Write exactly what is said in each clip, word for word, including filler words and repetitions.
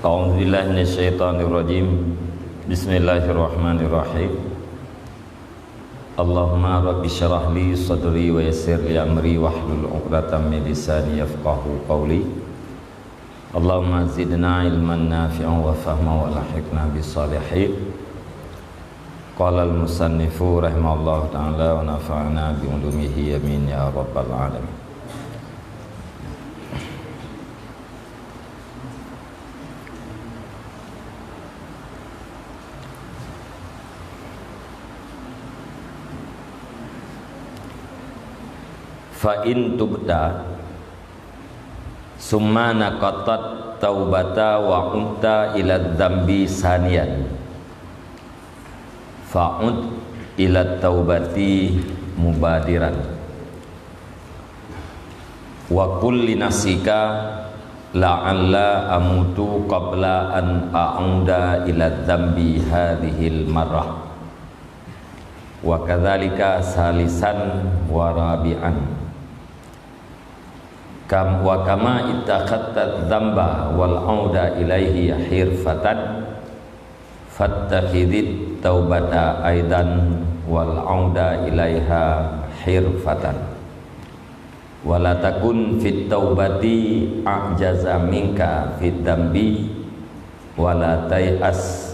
A'udzubillahi minasyaitonirrajim. Bismillahirrahmanirrahim. Allahumma rabbi syrah li sadri wa yassir li amri wahlul 'uqdatam min lisani yafqahu qawli. Allahumma zidna ilman nafi'an wa fahma wa alhiqna bis salihin. Qala al-musannifu rahimahullahu ta'ala wa nafa'ana bi ulumihi, amin ya rabbal alamin. Fa in tubta, summa naqatat taubata wa 'udta ila dzambi saniyan, fa'ud ila taubati mubadiran. Wa qul li nafsika, la'alla amutu qabla an a'uda ila dzambi hadzihil marrah. Wa kadzalika salisan wa rabi'an. Kam, wa kama ittakhadta dzamba wal 'auda ilaihi hirfatan, fattakhidit taubata aidan wal 'auda ilaiha hirfatan. Wa la takun fit taubati a'jaza minka fid dzambi, wa la tai'as,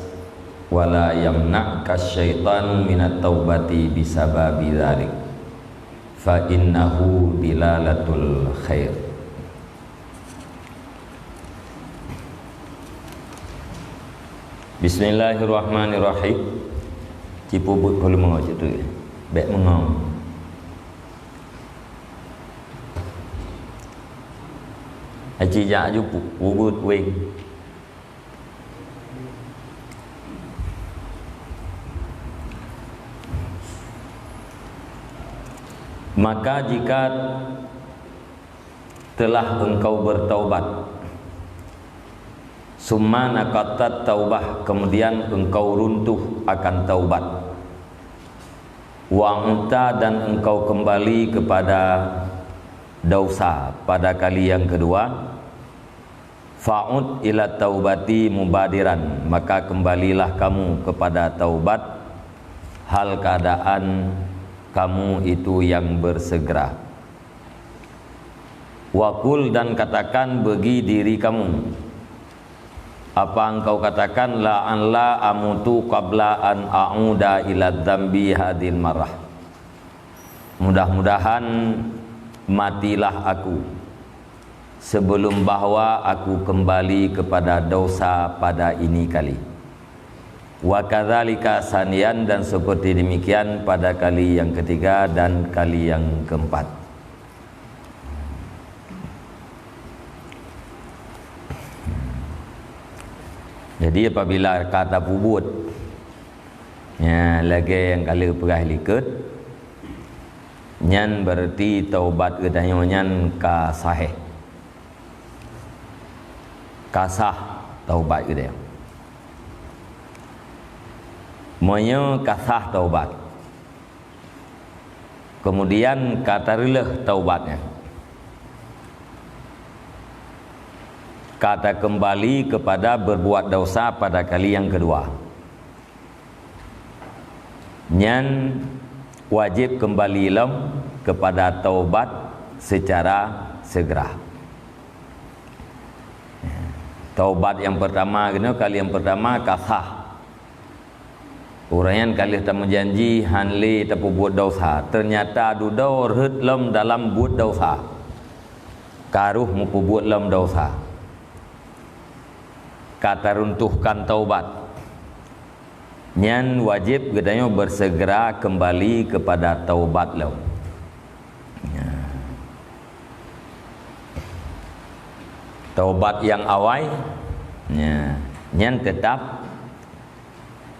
wa la yamna'ka syaitanu minat taubati bisababi dzalik. Fa innahu dilalatul khair. Bismillahirrahmanirrahim. Cipubut volume cit tu. Bèk meungong. Aci jak aju pu-, pubut weng. Maka jika telah engkau bertaubat, summa naqatat taubah, kemudian engkau runtuh akan taubat, wa 'udta, dan engkau kembali kepada dosa pada kali yang kedua, fa'ud ila taubati mubadiran, maka kembalilah kamu kepada taubat, hal keadaan kamu itu yang bersegera. Wa qul, dan katakan bagi diri kamu, apa engkau katakan, la'alla amutu qabla an a'uda ila dzambi hadzihil marrah. Mudah-mudahan matilah aku sebelum bahwa aku kembali kepada dosa pada ini kali. Wa kadzalika saniyan, dan seperti demikian pada kali yang ketiga dan kali yang keempat. Jadi apabila ka tapeubuet, ya, lagèe nyang ka lheueh peugah likot, nyan berarti taubat geutanyoe nyan ka sahih. Ka sah taubat geutanyoe. Meunyoe ka sah taubat, kemudian ka tareuleuh taubat nyan, ka takeumbali kepada berbuat dosa pada kali yang kedua, nyan wajéb keumbali lom kepada taubat secara segera. Taubat nyang pertama keunoe, kali nyang pertama ka sah. Ureuëng nyan ka lheueh tameujanji hán lé tapeubuet desya, teunyata dudoe rhot lom dalam buet desya, ka rhoh meupeubuet lom desya, ka taruntuhkan taubat. Nyan wajéb geutanyoe beusegera keumbali keupada taubat lom. Nya. Taubat nyang awai, nya, nyan teutap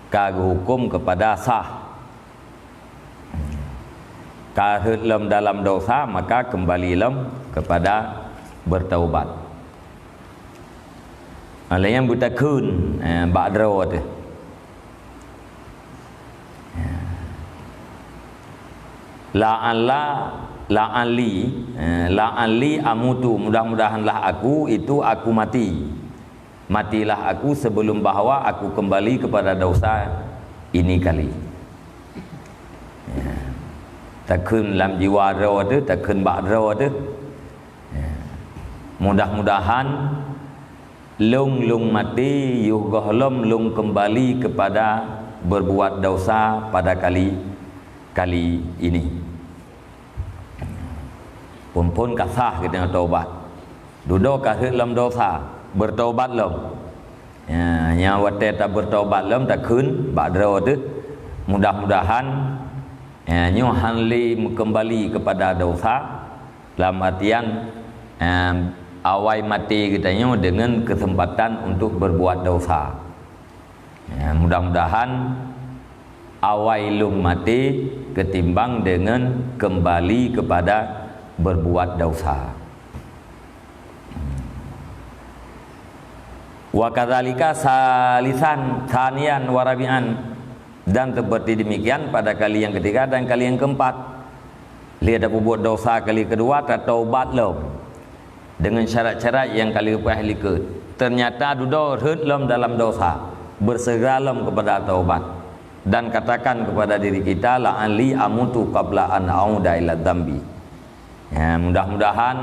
ka geuhuköm keupada sah. Ka rhot lom dalam desya, maka keumbali lom keupada beutaubat. Lheueh nyan beutakheun, eh, bak droe teuh. La'alla, la'alli, eh, la'alli amutu, mudah-mudahanlah aku itu aku mati. Matilah aku sebelum bahwa aku kembali kepada dosa ini kali. Ya. Takheun lam jiwa droe teuh, takheun bak droe teuh. Ya. Mudah-mudahan lôn, lôn maté, yoh gohlom lôn kembali kepada berbuat dosa pada kali, kali ini. Phon-phon ka sah geutanyoe taubat. Dudoe ka rhot lom dosa, beurtaubat lom. Ya, nyan watée tabeurtaubat lom, takheun bak droe teuh, mudah-mudahan, ya, nyoe han lé meukeumbali keupada dosa, lam artian, em, awai maté geutanyoe deungon keuseumpatan untuk beurbuat dosa. Ya, mudah-mudahan awai lôn maté ketimbang deungon keumbali keupada beurbuat dosa. Wa kadzalika salisan, tsaniyan wa rabi'an, dan seperti demikian pada kali yang ketiga dan kali yang keempat. Lheueh tapeubuet dosa kali kedua, tataubat lom. Dengan syarat-syarat nyang ka lheueh likot. Ternyata dudoe rhot lom dalam dosa, bersegera lom kepada taubat, dan katakan kepada diri kita, "La'alli amutu qabla an a'uda ila dzambi." Ya, mudah-mudahan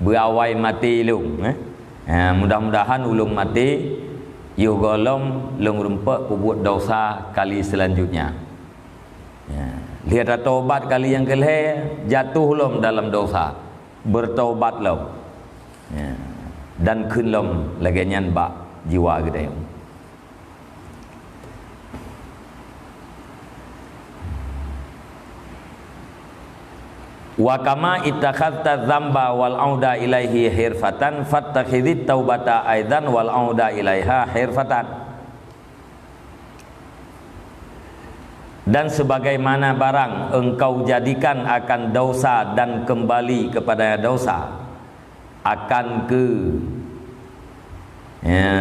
beuawai maté lôn, eh. Ya, mudah-mudahan ulôn maté, yoh gohlom lôn rumpok peubuet dosa kali selanjutnya. Ya, lheueh tataubat kali nyang keulhée, jatuh lom dalam dosa. Beurtaubat lom. Ya. Dan kheun lom lagée nyan bak jiwa geutanyoe. Wa kama ittakhadta dzamba wal auda ilaihi hirfatan, fattakhidit taubata aidan wal auda ilaiha hirfatan. Dan sebagaimana barang engkau jadikan akan dosa dan kembali kepada dosa, akan ke, ya,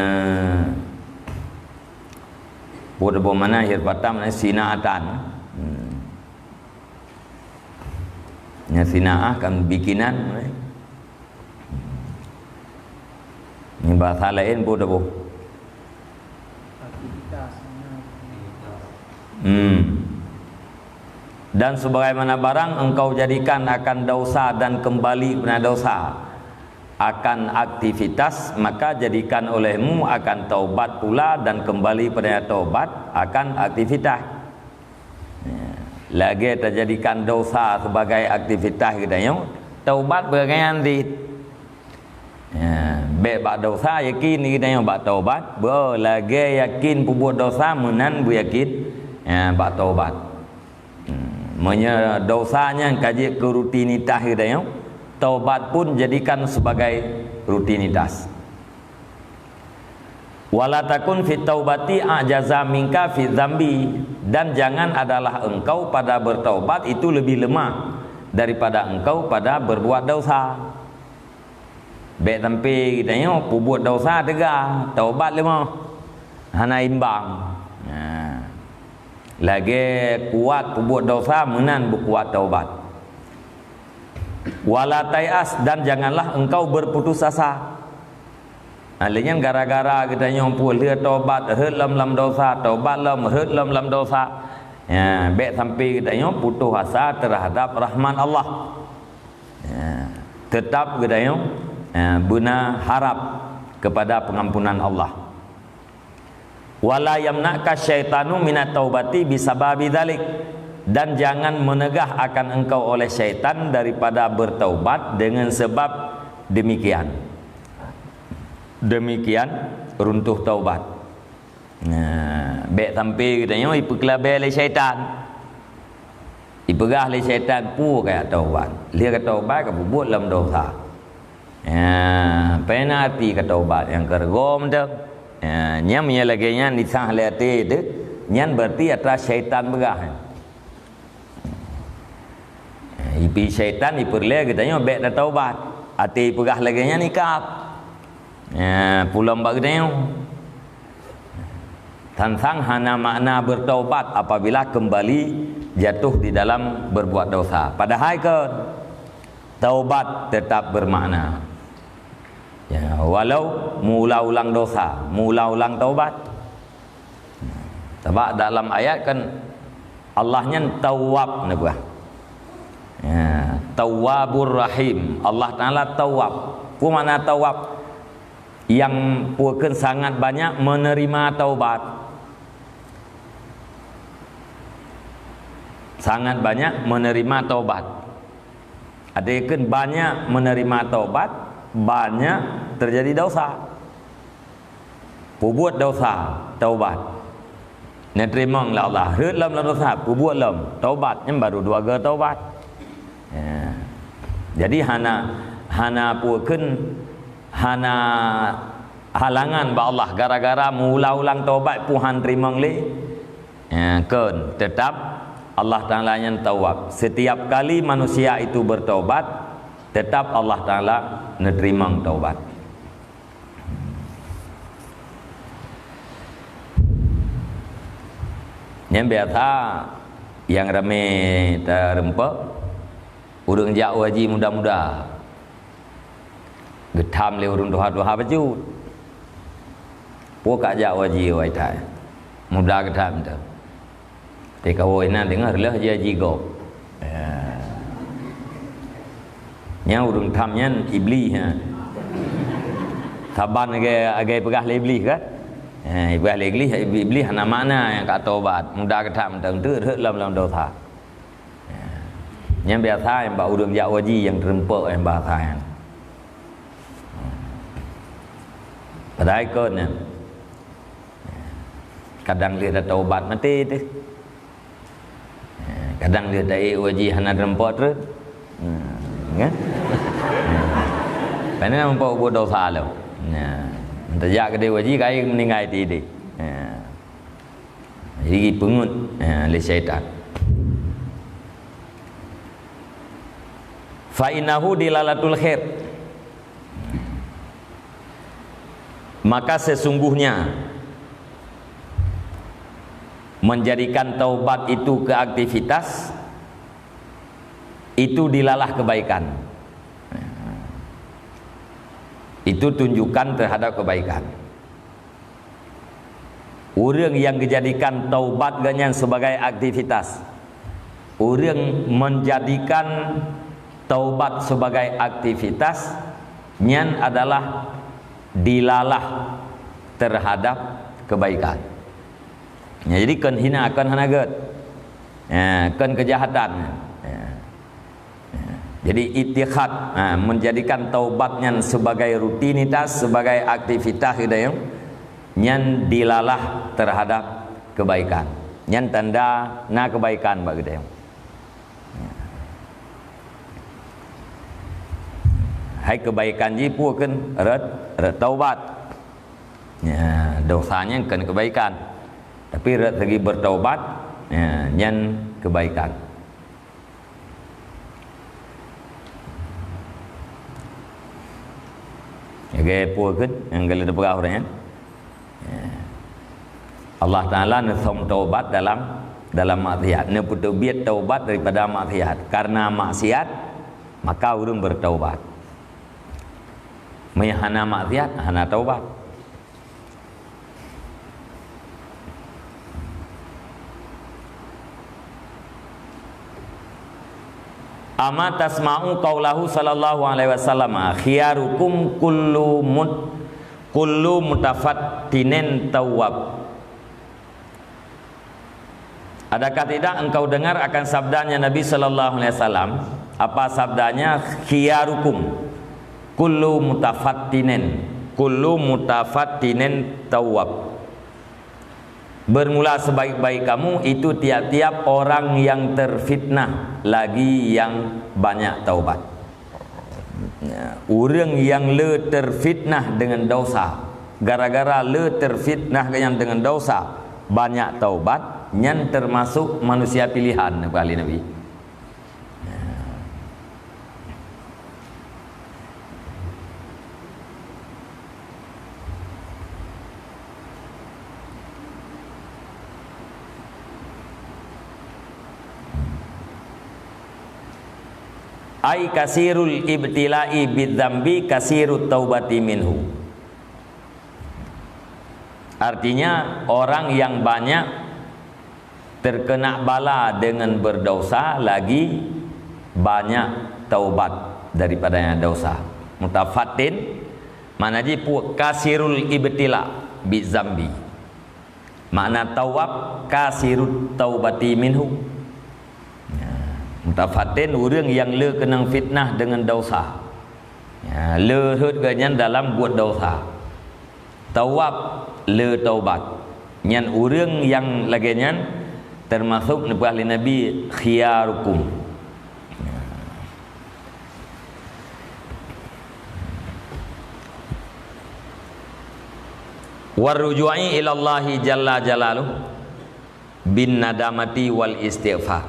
buet apa mana hirfatan, mana sina'atan. Hmm. Nya sina'ah kan bikinan. Ni bahasa lain pun dah boh. Hmm. Dan sebagaimana barang engkau jadikan akan dosa dan kembali kepada dosa, akan aktivitas, maka jadikan olehmu akan taubat pula dan kembali kepada taubat akan aktivitas. Ya. Lagée tajadikan dosa sebagai aktivitas geutanyoe, taubat beurangkaian cit. Ya, bék bak dosa yakin geutanyoe bak taubat, beu lagée yakin peubuet dosa meunan beuyakin, ya, bak taubat. Hmm, meunyoe dosa nyan ka jeuet keu rutinitas geutanyoe, taubat pun jadikan sebagai rutinitas. Wala takun fit taubati ajaza minka fi dzambi, dan jangan adalah engkau pada bertaubat itu lebih lemah daripada engkau pada berbuat dosa. Bék sampai geutanyoe peubuet dosa teuga, taubat lemah. Hana imbang. Nah, lagée kuat peubuet dosa meunan beukuat taubat. Wala tai'as, dan janganlah engkau berputus asa. Ha, lé nyan gara-gara geutanyoe peuet lheueh taubat, rhot lom lam dosa, taubat lom, rhot lom lam dosa. Ya, bék sampai geutanyoe putus asa terhadap rahmat Allah. Ya, tetap geutanyoe, ya, beuna harap kepada pengampunan Allah. Wala yamna'ka syaitanu minat taubati bisababi dzalik, dan jangan meunegah akan engkau oleh syaitan daripada bertaubat dengan sebab demikian. Demikian runtuh taubat. Nah, bék sampai geutanyoe ipeukeulabée lé syaitan. Ipeugah lé syaitan, "Peue kajak taubat? Lheueh ka taubat ka peubuet lom dosa." Ya, peue na arti ka taubat nyang keureugoe mantong? Ya, nyan meunyoe lagée nyan disah lé até teuh, nyan berarti atra syaitan peugah. Ya, ipi syaitan ipeureulée geutanyoe bék tataubat. Até ipeugah lagée nyan ikab. Ya, pulom bak geutanyoe. Tantang hana makna bertaubat apabila kembali jatuh di dalam berbuat dosa. Padahai kan taubat tetap bermakna. Ya, walau meuulang-ulang dosa, meuulang-ulang taubat. Sabab dalam ayat kan Allah nyan Tawwab neupeugah. Ya, Tawwabur Rahim. Allah Taala Tawwab. Peue makna Tawwab? Nyang peue kheun sangat banyak menerima taubat. Sangat banyak menerima taubat. Ada kheun banyak menerima taubat, banyak terjadi dosa. Peubuet dosa, taubat. Neuteurimong lé Allah. Rhot lom lam dosa, peubuet lom, taubat. Nyan baru dua go taubat. Ya. Jadi hana, hana peue kheun, hana halangan bak Allah gara-gara meuulang-ulang taubat pih han teurimong lé. Ya, kheun, tetap Allah Taala nyan Tawwab. Setiap kali manusia itu bertaubat, tetap Allah Taala neuteurimong taubat. Nyang biasa nyang ramé tareumpok, ureuëng jak haji muda-muda. Geutham lé ureuëng tuha-tuha bacut. Peue ka jak haji wai that. Muda geutham tu. Teuka woe na deungoe lheueh jihaji gob. Ya. Nyang ureuëng tham nyan Iblih, ha. Saban lagée, lagée peugah lé Iblih kan? Ha, peugah lé Iblih, Iblih hana makna nyang ka taubat. Muda geutham teunteuet rhot lom, lom dosa. Ya. Nyang biasa nyang bak ureuëng jak haji nyang teurumpok nyang bahasa nyan. Padahai kon nyan. Kadang lheueh tataubat maté teuh. Kadang lheueh taék haji hana teurumpok treuk. Kan? Padahai meurumpok buet dosa lom. Nah, tajak keudéh haji kai meuninggai teuh idéh. Nah. Jadi peungeut, ya, lé syaitan. Fa innahu dilalatul khair. Maka sesungguhnya menjadikan taubat itu ke aktivitas, itu dilalah kebaikan. Itu tunjukkan terhadap kebaikan. Ureuëng nyang geujadikan taubat geuhnyan sebagai aktivitas, ureuëng menjadikan taubat sebagai aktivitas, nyan adalah dilalah terhadap kebaikan. Ya, jadi kon hina, kon hana gét. Ya, kon keujahatan. Ya. Jadi, itikhad, ha, menjadikan taubat nyan sebagai rutinitas, sebagai aktivitas geutanyoe, nyan dilalah terhadap kebaikan. Nyan tanda na kebaikan bak geutanyoe. Hai kebaikan jih peue kheun? Rot, rot taubat. Ya, dosa nyan kon kebaikan. Tapi rot segi bertaubat, ya, nyan kebaikan. Lagée peue kheun nyang ka lheueh teupeugah uroe nyan? Ya. Allah Taala neusöm taubat dalam, dalam maksiat, neupeuteubiet taubat daripada maksiat. Karena maksiat, maka ureuëng bertaubat. Meunyo hana maksiat, hana taubat. Ama tasma'u qaulahu sallallahu alaihi wasallam, khiyarukum kullu mut-, kullu mutafattinin tawwab. Adakah tidak engkau dengar akan sabdanya Nabi sallallahu alaihi wasallam? Apa sabdanya? Khiyarukum kullu mutafattinin, kullu mutafattinin tawwab. Bermula sebaik-baik kamu itu tiap-tiap orang yang terfitnah lagi yang banyak taubat. Ya, ureuëng nyang le terfitnah deungon dosa, gara-gara le terfitnah nyan deungon dosa, banyak taubat, nyan teumasok manusia pilihan, kheun lé Nabi. Ai kasirul ibtila'i bidzambi kasirut taubati minhu. Artinya, orang yang banyak terkena bala dengan berdosa, lagi banyak taubat daripadanya dosa. Mutafattin, makna jih peue? Kasirul ibtila bidzambi. Makna tawab, kasirut taubati minhu. Ya, mutafattin, ureuëng nyang le keunong fitnah deungon dosa. Ya, le rhot geuh nyan dalam buet dosa. Tawab, le taubat. Nyan ureuëng nyang lagée nyan teumasok neupeugah lé Nabi, khiyarukum. Warruju'i ilallahi jalla jalaluh bin nadamati wal istighfar.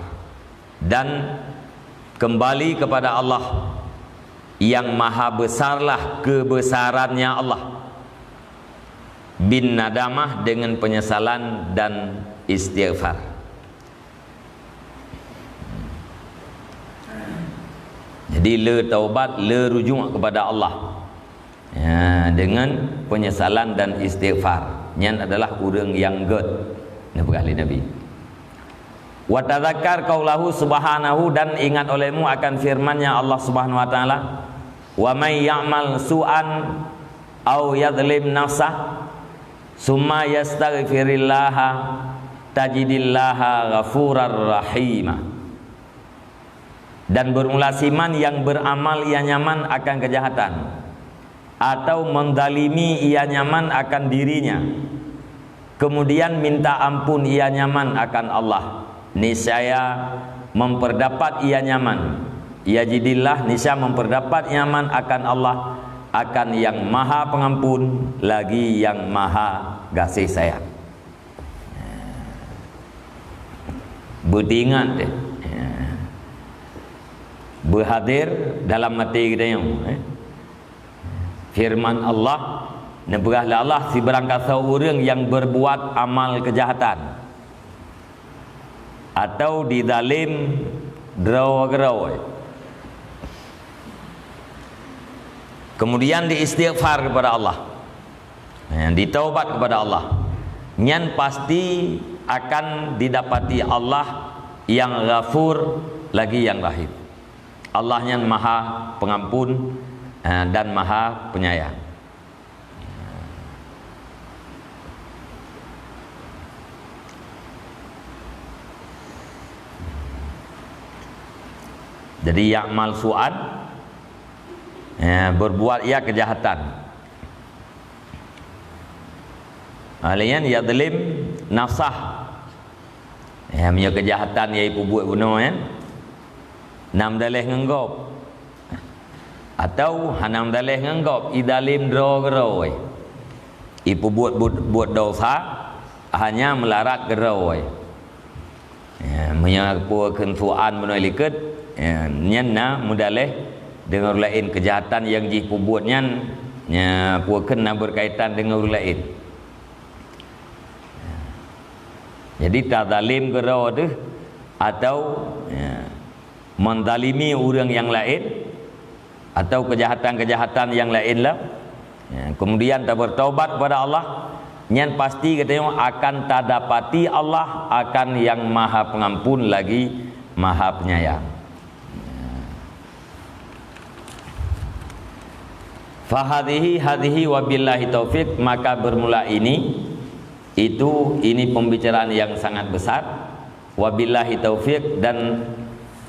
Dan kembali kepada Allah yang maha besarlah kebesarannya Allah, bin nadamah, dengan penyesalan dan istighfar. Jadi, le taubat, le rujuk kepada Allah. Ya, dengan penyesalan dan istighfar. Nyan adalah ureuëng nyang gét, neupeugah lé Nabi. Wa tadzakkar qaulahu subhanahu, dan ingat olehmu akan firman-Nya Allah Subhanahu wa Taala, "Wa may ya'mal su'an au yadzlim nafsah, summa yastaghfirillaha, tajidillaha ghafurar rahima." Dan bermula siman yang beramal ia nyaman akan kejahatan, atau mendalimi ia nyaman akan dirinya, kemudian minta ampun ia nyaman akan Allah, niscaya memperdapat ia nyaman, yajidillah, niscaya memperdapat nyaman akan Allah, akan yang Maha Pengampun lagi yang Maha Gaséh Sayang. Beutingat deh. Beuhadir dalam até geutanyoe, eh. Firman Allah, neupeugah lé Allah, sibarang kasoe ureuëng nyang berbuat amal kejahatan atau dizalém droe keudroe, kemudian diistighfar kepada Allah, eh, ditaubat kepada Allah, nyan pasti akan didapati Allah yang Ghafur lagi yang Rahim. Allah nyan Maha Pengampun, eh, dan Maha Penyayang. Jadi, ya'mal su'an, ya, berbuat ia kejahatan. Ha, lheueh nyan yadzlim nafsah. Ya, meunyoe kejahatan nyang ipeubuet bunoe nyan, na meudaleh ngon gob. Atau hana meudaleh ngon gob, idalém droe keudroe. Ipeubuet buet, buet desya, hanya meularat keudroe. Ya, meunyoe peue kheun su'an bunoe likot, ya, nyan na meudaleh deungon ureuëng laén, kejahatan nyang jih peubuet nyan, ya, peue kheun na berkaitan deungon ureuëng laén. Ya. Jadi, tazalém keudroe teuh atau, ya, menzalimi ureuëng nyang laén, atau kejahatan-kejahatan nyang laén lah, ya, kemudian tabertaubat kepada Allah, nyan pasti geutanyoe akan tadapati Allah akan nyang Maha Pengampun lagi Maha Penyayang. Fahadhihi, hadhihi wabillahi taufik, maka bermula ini, itu, ini pembicaraan yang sangat besar, wabillahi taufik, dan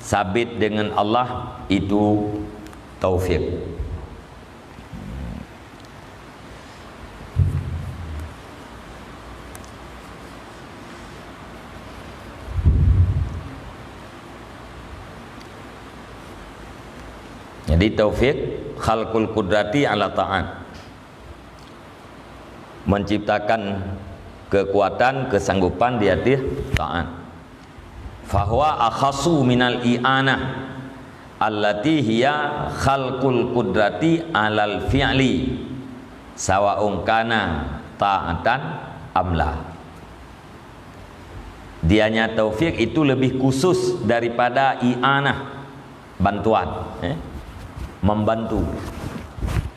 sabit dengan Allah itu taufik. Jadi, taufik khalqul qudrati ala ta'at. Menciptakan kekuatan, kesanggupan di atas taat. Fahuwa akhasu minal i'anah allati hiya khalqul qudrati alal fi'li, sawaun kana ta'atan am la. Dianya taufik itu lebih khusus daripada i'anah. Bantuan, eh? Membantu.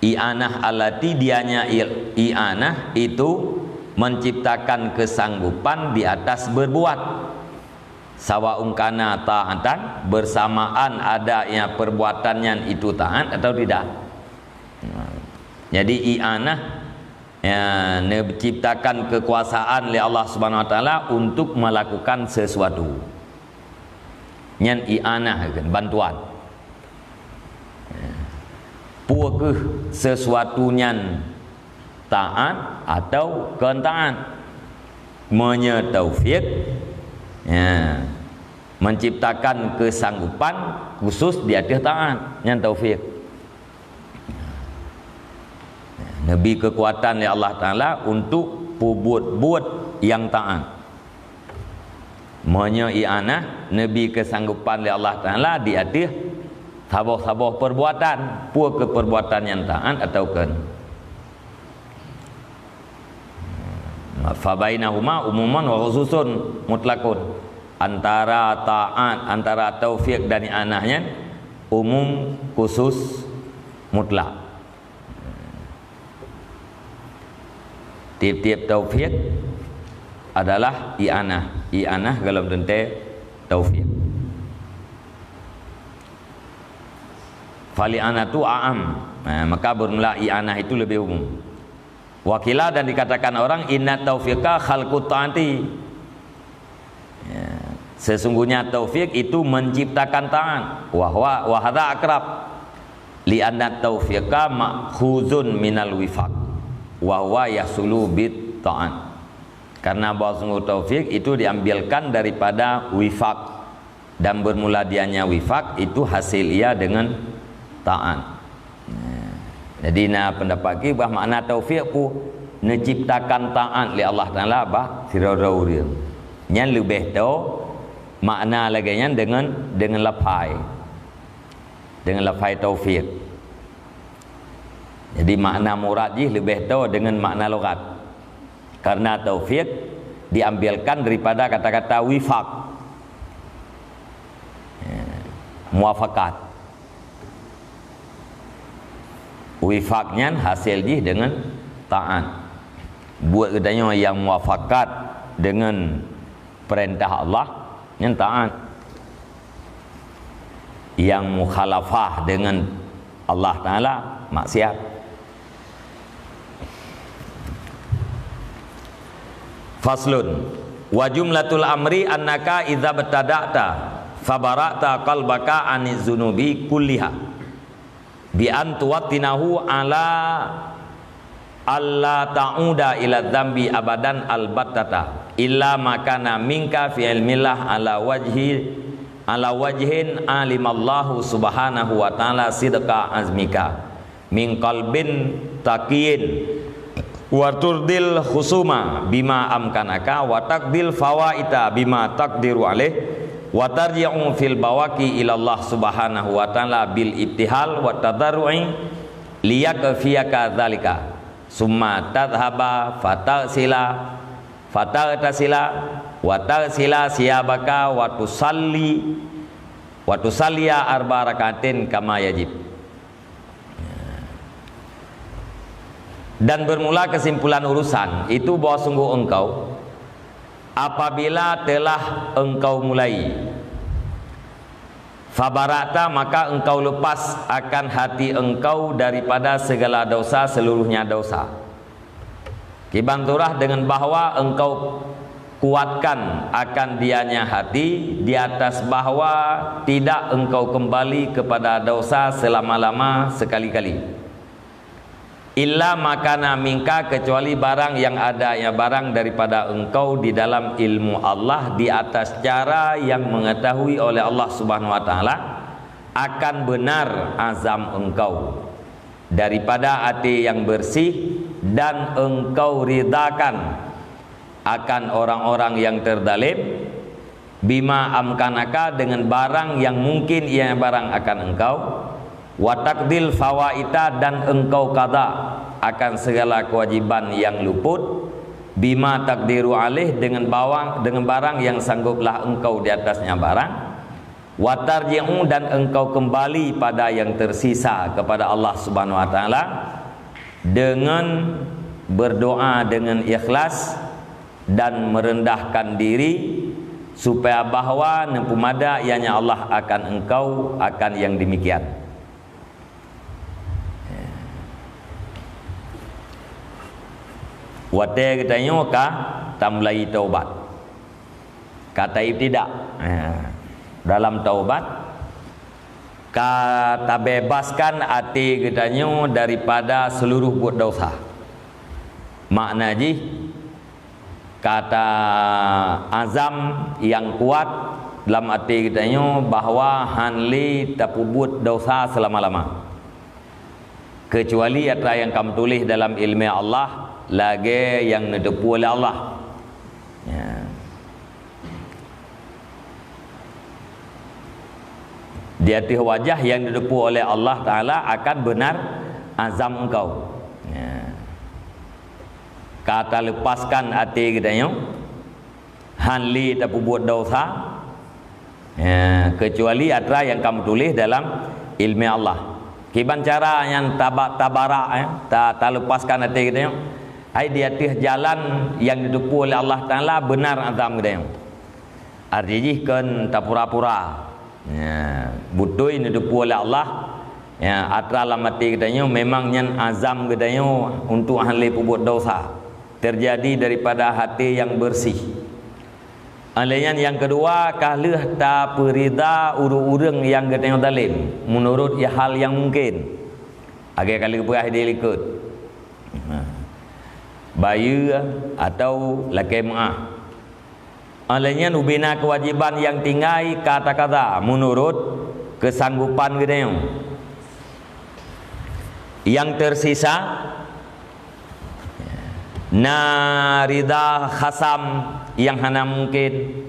I'anah allati, dianya i-, i'anah itu menciptakan kesanggupan di atas berbuat. Sawaun kana ta'atan, bersamaan adanya perbuatan nyan itu taat atau tidak. Jadi i'anah, ya, neuciptakan kekuasaan lé Allah Subhanahu Wa Taala untuk melakukan sesuatu. Nyan i'anah kan, bantuan. Peu kheueh sesuatu nyan taat atau kon taat? Meunyoe taufik, ya, menciptakan kesanggupan khusus di ateueh taat, nyan taufik. Neubi kekuatan lé Allah Taala untuk peubuet-buet nyang taat. Meunyoe i'anah, neubi kesanggupan lé Allah Taala di ateueh saboh-saboh perbuatan, peu kheueh perbuatan nyang taat atau kon. Fa bainahuma umumun wa khususun mutlaqun. Antara taat, antara taufik dan i'anah nyan umum khusus mutlak. Tiep-tiep taufik adalah i'anah. I'anah golom teuntèe taufik. Fal i'anatu a'am. Nah, maka bermula i'anah itu lebih umum. Wa qila, dan dikatakan orang, inna taufiqa khalqut ta'ati. Ya, sesungguhnya taufik itu menciptakan taat. Wa huwa, wa hadza aqrab. Li anna taufiqa ma'khuzun minal wifaq. Wa huwa yahsulu bit ta'at. Karena bahwa sungguh taufik itu diambilkan daripada wifaq. Dan bermula dianya wifaq itu hasil ia dengan taat. Nah, jadi na pendapat ki bah makna taufik pu neuciptakan taat lé Allah Taala bah sidroe-droe ureueng. Nyan leubeh toe makna lagèe nyan deungon, deungon lafai. Deungon lafai taufik. Jadi makna murad jih leubeh toe deungon makna logat. Karena taufik diambilkan daripada kata-kata wifaq. Ya, muafakat. Wifaq nyan hasil jih deungon taat. Buet geutanyoe nyang muafakat deungon peurintah Allah, nyan taat. Nyang mukhalafah deungon Allah Taala, maksiat. Faslun. Wa jumlatul amri annaka idza btada'ta fabara'ta qalbaka anidz dzunubi kulliha. Bi an tuwattinahu ala alla ta'uda ila dzambi abadan albattata, illa ma kana minka fi ilmillah ala wajhi, ala wajhin alimallahu subhanahu wa ta'ala sidqa azmika, min qalbin taqiyin, wa turdil khusuma bima amkanaka, wa taqdil fawaita bima taqdiru alaih, wa tarji'u fil bawaqi ilallah subhanahu wa ta'ala bil ibtihal wa tadarru'i liyakfiyaka dzalika, summa tadhhaba fataghsila, fataghtasila, wa taghsila siyabaka, wa tusalli, wa tusalliya arba rakaatin kama yajib. Dan bermula kesimpulan urusan itu bahwa sungguh engkau, apabila telah engkau mulai, fabara'ta, maka engkau lepas akan hati engkau daripada segala dosa, seluruhnya dosa. Kiban surah, dengan bahwa engkau kuatkan akan dianya hati di atas bahwa tidak engkau kembali kepada dosa selama-lama sekali-kali. Illa ma kana minka, kecuali barang yang ada ya barang daripada engkau di dalam ilmu Allah di atas cara yang mengetahui oleh Allah Subhanahu wa taala akan benar azam engkau daripada até yang bersih, dan engkau ridakan akan orang-orang yang terdalim, bima amkanaka, dengan barang yang mungkin ia barang akan engkau, wa taqdil fawaita, dan engkau qada akan segala kewajiban yang luput, bima taqdiru alaih, dengan bawang, dengan barang yang sangguplah engkau di atasnya barang, Wa tarji'u, dan engkau kembali pada yang tersisa kepada Allah Subhanahu wa Taala dengan berdoa dengan ikhlas dan merendahkan diri, supaya bahwa neupeumada ianya Allah akan engkau akan yang demikian. Watée geutanyoe ka tamulai taubat, ka taibtidak, eh, dalam taubat, ka tabebaskan até geutanyoe daripada seluruh buet dosa. Makna jih, ka ta azam nyang kuat lam até geutanyoe bahwa hán lé tapeubuet dosa seulama-lama, keucuali atra nyang ka meutuléh dalam iéleumé Allah lagée nyang neuteupeue lé Allah. Ya. Di ateueh wajah nyang neuteupeue oleh Allah Taala akan beunar azam engkau. Ya. Ka taleupaskan até geutanyoe, hán lé tapeubuet dosa, ya, keucuali atra nyang ka meutuléh dalam iéleumé Allah. Kiban cara nyang taba-, tabarak, eh, ta-, taleupaskan até geutanyoe, hai di ateueh jalan nyang neuteupeue lé Allah Taala beunar azam geutanyoe. Arti jih kon tapura-pura. Ya, beutôi neuteupeue lé Allah. Ya, atra lam até geutanyoe memang nyan azam geutanyoe untuk hán lé peubuet dosa. Terjadi daripada hati yang bersih. Oleh nyan nyang keudua, ka lheueh tapeurida ureuëng-ureuëng nyang geutanyoe zalem meunurot hal nyang mungken. Lagée ka lheueh peugah di likot. Ha. Bayeue atau lakée meuáh. Óh lheueh nyan ubena keuwajéban nyang tinggai ka takada meunurot keusanggopan geutanyoe. Nyang teusisa na rida khasam nyang hana mungken,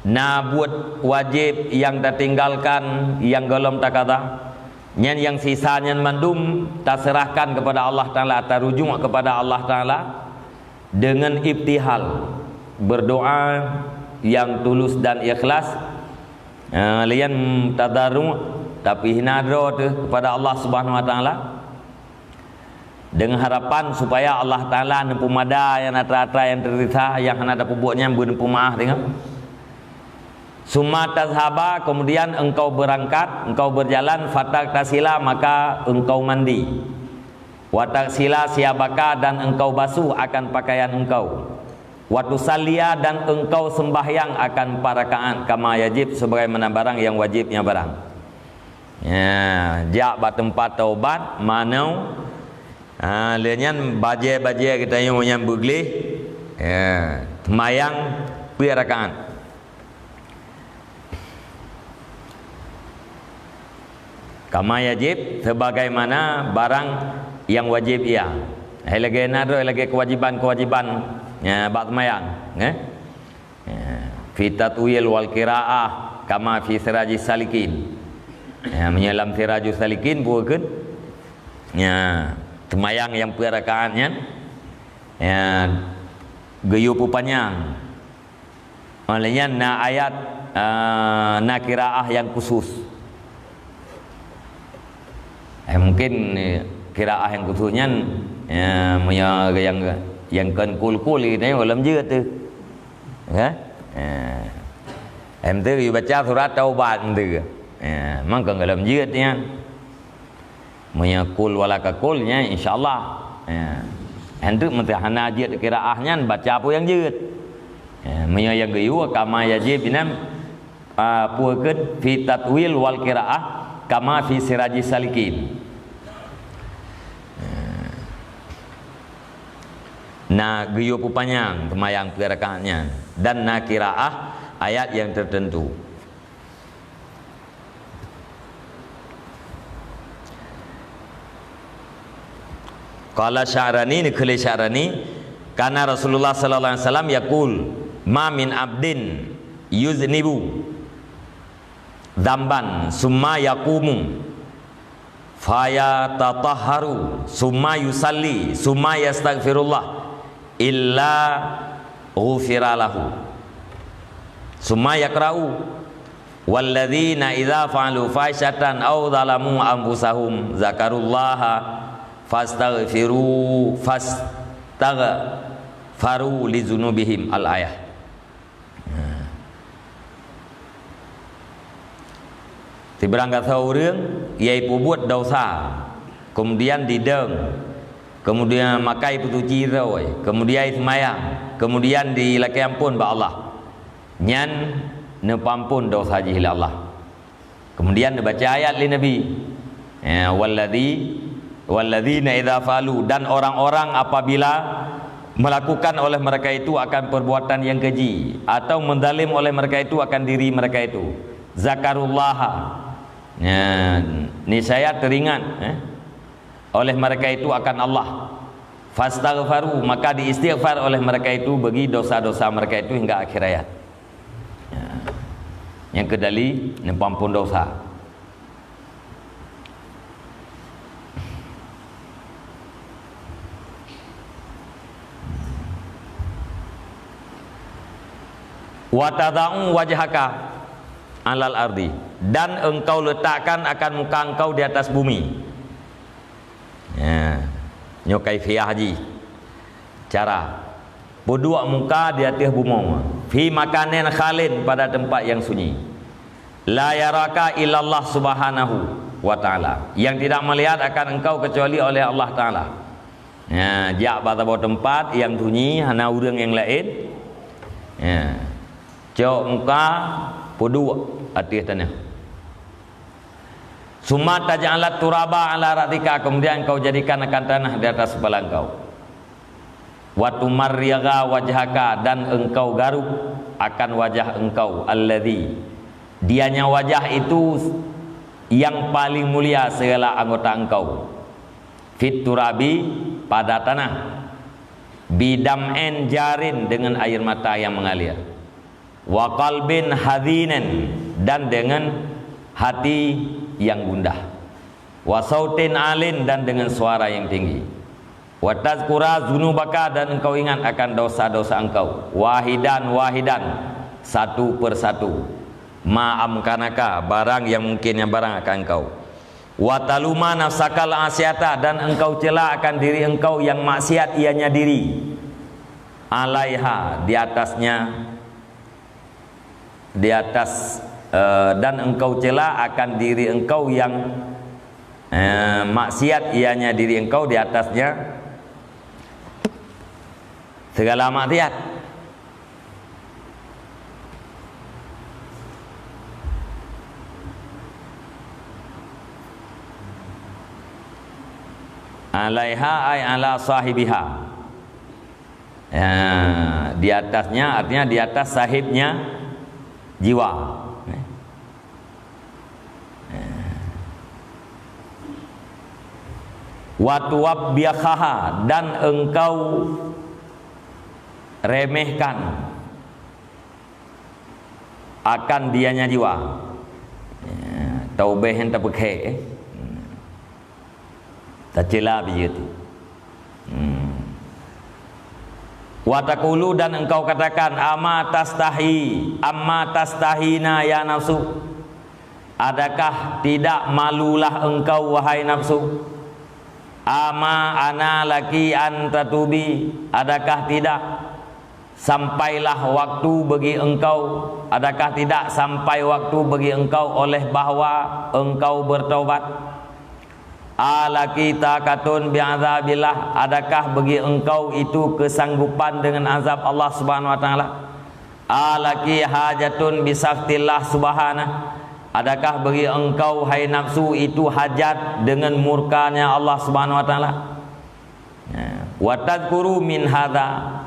na buet wajéb nyang tatinggalkan nyang gohlom takada. Nyan nyang sisa nyan mandum taseurahkan keupada Allah Taala, tarujuk keupada Allah Taala. Deungon ibtihal, berdoa yang tulus dan ikhlas, eh, lian tadarru', tapi hina droe teuh kepada Allah Subhanahu wa Taala, deungon harapan supaya Allah Taala neupeumada nyang atra-atra nyang teusisa nyang hana tapeubuet nyan beuneupeumaáh deungon. Summa tazhaba, kemudian engkau berangkat, engkau berjalan, fataktasila, maka engkau mandi. Wa taksila siyabaka, dan engkau basuh akan pakaian engkau. Wa tusalliya, dan engkau sembahyang akan empat rakaat, kama yajib, sebagaimana barang yang wajibnya barang. Ya, jak bak teumpat taubat, manoe, ha, lheueh nyan bajée-bajée geutanyoe nyang beugleh, ya, seumayang peuet rakaat. Kama yajib, sebagaimana barang yang wajib ia. Hai lagée na droe lagée kewajiban-kewajiban, ya, bak seumayang, eh? Ya. Fi tatwil wal qiraah kama fi sirajis salikin. Ya, meunyoe lam sirajus salikin bukeun. Ya, seumayang nyang peuet rakaat nyan. Ya, geuyue peupanyang. Óh lheueh nyan na ayat, eh, na qiraah nyang khusus. Eh, mungkin, eh, qiraah nyang khusus nyan, eh, meunyoe nyang, nyang kon kul-kul nyan gohlom jeuet teuh. Kan? Eh. Em teuh geuyue baca surat Taubat teuh. Eh, mangkon gohlom jeuet nyan. Meunyoe kul walakakul nyan, insya Allah. Ya. Hán treuk meunteuk hana jeuet qiraah nyan, baca peue nyang jeuet. Ya, meunyoe nyang geuyue kama yajib inan, ah, peue keuh fi tatwil wal qiraah kama fi sirajis salikin. Ya. Na geuyue peupanyang seumayang peuet rakaat nyan dan na qiraah ayat nyang teuteuntu. Qala Sya'rani, neukheun lé Sya'rani, kana Rasulullah sallallahu alaihi wasallam yaqul, "Ma min abdin yuznibu dzamban summa yaqumu fayatatahharu summa yusalli summa yastaghfirullah illa ghufira lahu." Summa yaqra'u "Walladzina idza fa'alu fahisyatan aw zalamu anfusahum dzakarullaha fastaghfiru fastaghfaru lidzunubihim." Al-ayah. Sibarang gasoe ureuëng nyang peubuet desya, keumudian jidong, keumudian makai peusuci droe, keumudian jiseumayang, keumudian jilakée amphon bak Allah, nyan neupeuamphon desya jih lé Allah. Keumudian neubaca ayat lé Nabi, ya, "Walladzi, walladzina idza fa'alu," dan orang-orang apabila melakukan oleh mereka itu akan perbuatan yang keji atau menzalim oleh mereka itu akan diri mereka itu, "dzakarullaha," ya, niscaya teringat, eh, oleh mereka itu akan Allah, "fastaghfaru," maka diistighfar oleh mereka itu bagi dosa-dosa mereka itu hingga akhir ayat. Ya. Nyang keudali neupeuamphon desya. "Wa tadha'u wajhaka 'alal ardi," dan engkau letakkan akan muka engkau di atas bumi. Ya. Nyoe kaifiah jih. Cara. Peuduek muka di ateueh bumoe, "fi makanin khalin," pada tempat yang sunyi, "la yaraka illallah subhanahu wa ta'ala," yang tidak melihat akan engkau kecuali oleh Allah Ta'ala. Ya, jak bak saboh tempat yang sunyi, hana ureuëng nyang laén. Ya. Cok muka, peuduek ateueh tanoh. "Summa taj'alat turaba 'ala ra'sika," kemudian engkau jadikan akan tanah di atas kepala engkau. "Wa tumarrigha wajhaka," dan engkau garuk akan wajah engkau, "alladzi," dianya wajah itu yang paling mulia segala anggota engkau, "fit turabi," pada tanah, "bidam'in jarin," dengan air mata yang mengalir. "Wa qalbin hazinin," dan dengan hati yang gundah. "Wa sautin alin," dan dengan suara yang tinggi. "Wa tazkura dzunubaka," dan engkau ingat akan dosa-dosa engkau. "Wahidan wahidan," satu per satu. "Ma amkanaka," barang yang mungkin yang barang akan engkau. "Wa taluma nafsakal asyata," dan engkau cela akan diri engkau yang maksiat ianya diri. "Alaiha," di atasnya, di atas, eh, dan engkau cela akan diri engkau yang, eh, maksiat, ianya diri engkau di atasnya segala maksiat. "Alaiha ay ala sahibiha." Ya, di atasnya artinya di atas sahibnya jiwa. "Wa tuwabbihaha," dan engkau remehkan akan dianya jiwa. Ya, taubeh yang tapeukhek, eh. Tacela biji tu. Hmm. "Wa taqulu," dan engkau katakan, "Ama tastahi, amma tastahina ya nafsu." Adakah tidak malulah engkau, wahai nafsu? "Ama ana laki an tatubi," adakah tidak sampailah waktu bagi engkau, adakah tidak sampai waktu bagi engkau oleh bahwa engkau bertaubat? "Alaki takatun bi'adzabillah," adakah bagi engkau itu kesanggupan dengan azab Allah Subhanahu wa Ta'ala? "Alaki hajatun bisakhtillah Subhanah," adakah bagi engkau, hai nafsu, itu hajat dengan murkanya Allah Subhanahu wa Ta'ala? Ya. "Wa tadzkuru min hadza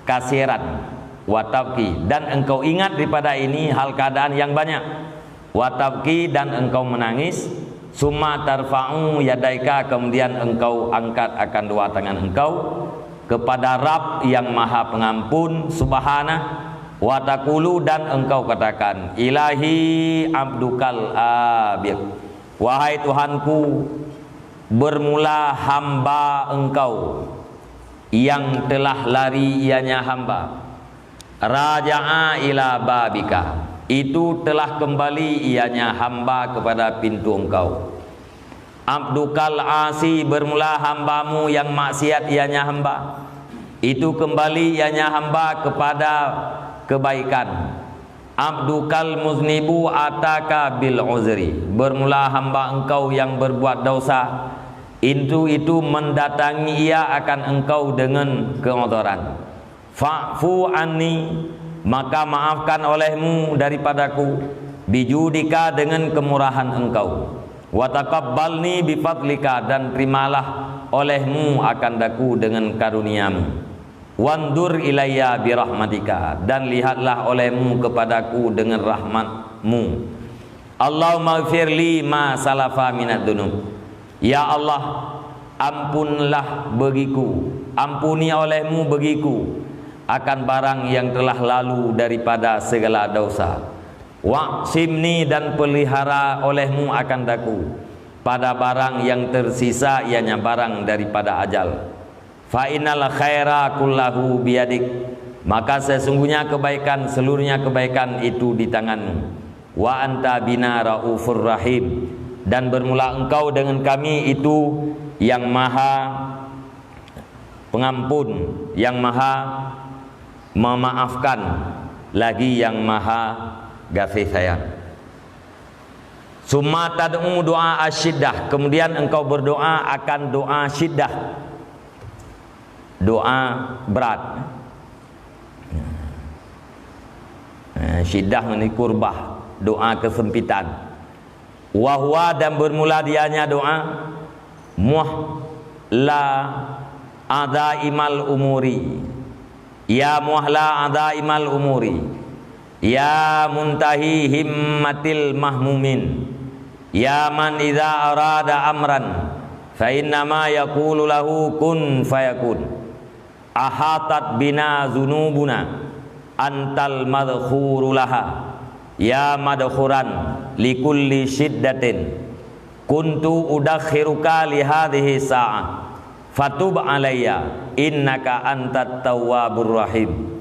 kasiran wa tabki," dan engkau ingat daripada ini hal keadaan yang banyak. "Wa tabki," dan engkau menangis. "Summa tarfa'u yadaika," kemudian engkau angkat akan dua tangan engkau kepada Rabb yang Maha Pengampun, Subhanah. "Wa taqulu," dan engkau katakan, "Ilahi abdukal abiq," wahai Tuhanku, bermula hamba engkau yang telah lari ianya hamba, "raja'a ila babika," itu telah kembali ianya hamba kepada pintu Engkau. Abdukal asi, bermula hamba-Mu yang maksiat ianya hamba. Itu kembali ianya hamba kepada kebaikan. Abdukal muznibu ataka bil uzri, bermula hamba Engkau yang berbuat dosa, itu, itu mendatangi ia akan Engkau dengan keudhuran. Fa'fu anni, maka maafkan oleh-Mu daripadaku, bijudika, dengan kemurahan Engkau, wa taqabbalni bifadlika, dan terimalah oleh-Mu akan daku dengan karunia-Mu. Wandur ilayya birahmatika, dan lihatlah oleh-Mu kepadaku dengan rahmat-Mu. Allahumma ghfirli ma salafa minad dunub. Ya Allah, ampunlah bagiku, ampuni oleh-Mu bagiku akan barang yang telah lalu daripada segala dosa. Wa'simni, dan pelihara oleh-Mu akan daku pada barang yang tersisa, ianya barang daripada ajal. Fa innal khaira kullahu biyadik, maka sesungguhnya kebaikan, seluruhnya kebaikan itu di tangan-Mu. Wa anta bina raufur rahim, dan bermula Engkau dengan kami itu yang Maha Pengampun, yang Maha Memaafkan, lagi yang Maha Gaséh Sayang. Summa tad'u doa asyiddah, kemudian engkau berdoa akan doa syiddah, doa berat. Eh, syiddah ni kurbah, doa kesempitan. Wa huwa, dan bermula dianya doa, muhla adaimal umuri. Ya muhla adaimal umuri. Ya muntahi himmatil mahmumin. Ya man idza arada amran, fa innama yaqulu lahu kun fayakun. Ahatat bina zunubuna, antal madkhuru laha. Ya madkhuran likulli syiddatin, kuntu udakhiruka li hadhihi sa'ah, fatub alayya, innaka antat tawwabur rahim.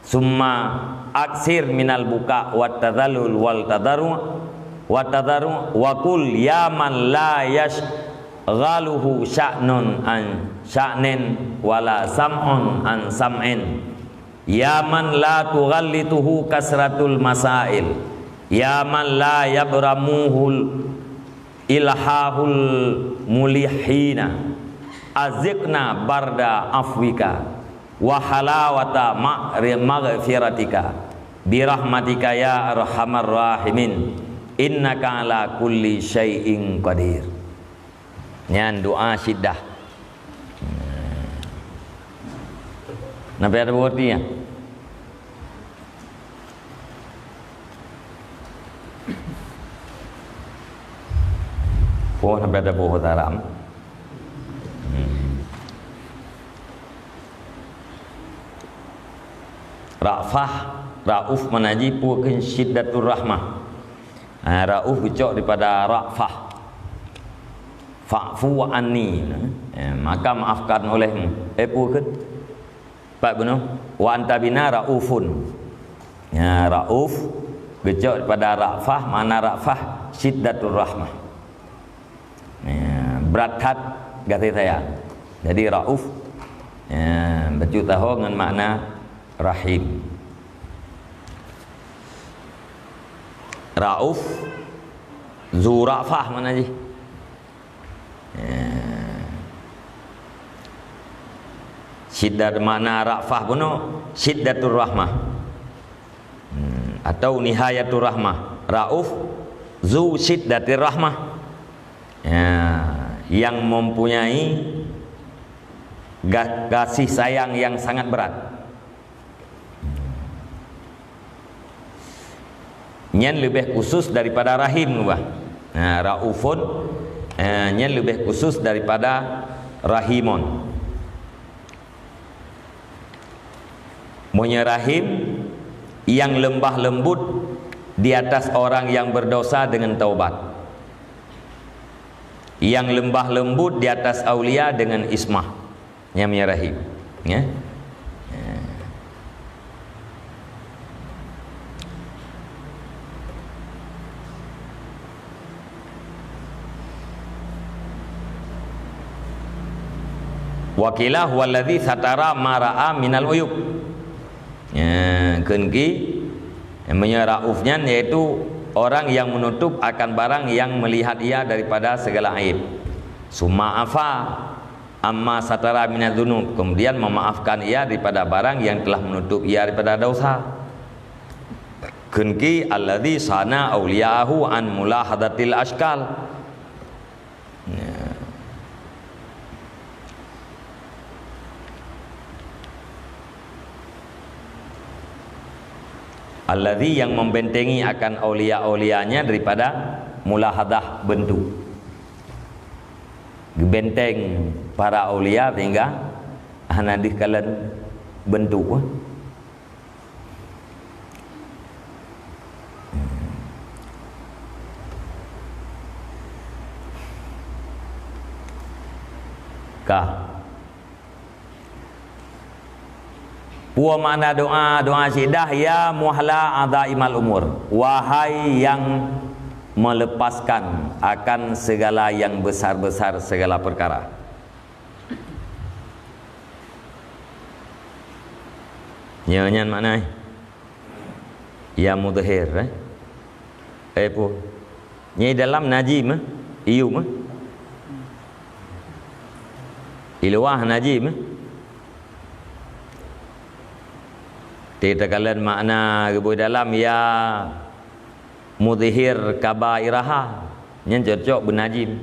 Summa aksir minal buka wat tadzallul wal tadarru, wat tadarru, wa qul ya man la yasyghaluhu sya'nun an sya'nin wala sam'un an sam'in. Ya man la tughallituhu kasratul masail. Ya man la yabramuhul ilhahul mulihina. Azikna barda afwika wa halawata ma'ri-, maghfiratika. Birahmatika ya arhamar rahimin. Innaka ala kulli syai'in qadir. Nyan doa syiddah. Napa ada berarti ya? Oh, napa ada buah haram? Hmm. Ra'fah, Rauf mana ji peue kheun syiddatur rahmah. Ha, Rauf geucok daripada Ra'fah. Fa'fu anni, eh, maka maafkan olehmu. Eh, peue kheun? Pat bunoe, wa anta bina raufun. Ya, Rauf geucok daripada Ra'fah, makna Ra'fah syiddatur rahmah. Ya, berat that gaséh sayang. Jadi Rauf, ya, bacut taho ngon makna rahim. Rauf, zu ra'fah makna jih. Ya. Syiddat makna ra'fah bunoe, syiddatur rahmah. Hmm, atau nihayatur rahmah. Rauf, zu syiddatir rahmah. Ya, yang mempunyai ga-, kasih sayang yang sangat berat. Nyan leubeh khusus daripada rahim, bah. Nah, raufun, eh, nyan leubeh khusus daripada rahimun. Meunyoe rahim, yang lembah lembut di atas orang yang berdosa dengan taubat. Yang lembah lembut di atas aulia dengan ismah. Nyan meunyoe rahim, ya. Wa qila huwallazi satara ma ra'a minal uyub. Ya, kheun ki, meunyoe rauf nyan yaitu orang yang menutup akan barang yang melihat ia daripada segala aib. Summa afa amma satara minadz dzunub, kemudian memaafkan ia daripada barang yang telah menutup ia daripada dosa. Kheun ki alladzi sana auliya'ahu an mulahadzatil asykal. Ya. Alladzi, yang membentengi akan aulia-aulianya daripada mulahadah bentuk. Geubenteng para aulia sehingga hana deuh kalon bentuk. Ka. Peue makna doa, doa syiddah, "Ya muhla adhaimal umur." Wahai yang melepaskan akan segala yang besar-besar segala perkara. Nyoe nyan makna, eh? Ya mudhhir, eh? Eh, peue? Nyoe dalam najim, eh? Iyum, eh? Iluwah najim, eh? Teukalon makna geubui dalam, ya mudhhir kabairaha, nyan cocok beunajim.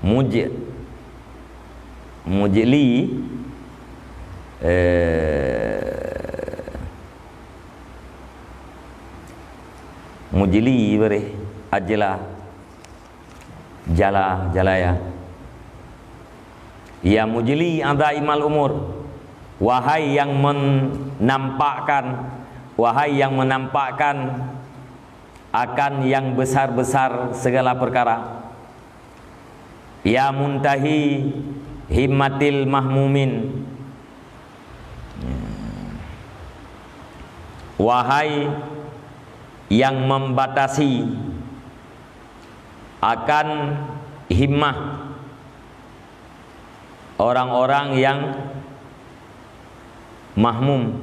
Muj-, mujli, eh, mujli bareh, ajla, jala, jalaya. Ya mujli adhaimal umur, wahai yang menampakkan, wahai yang menampakkan akan yang besar-besar segala perkara. Ya muntahi himmatil mahmumin, wahai yang membatasi akan himmah orang-orang yang mahmum,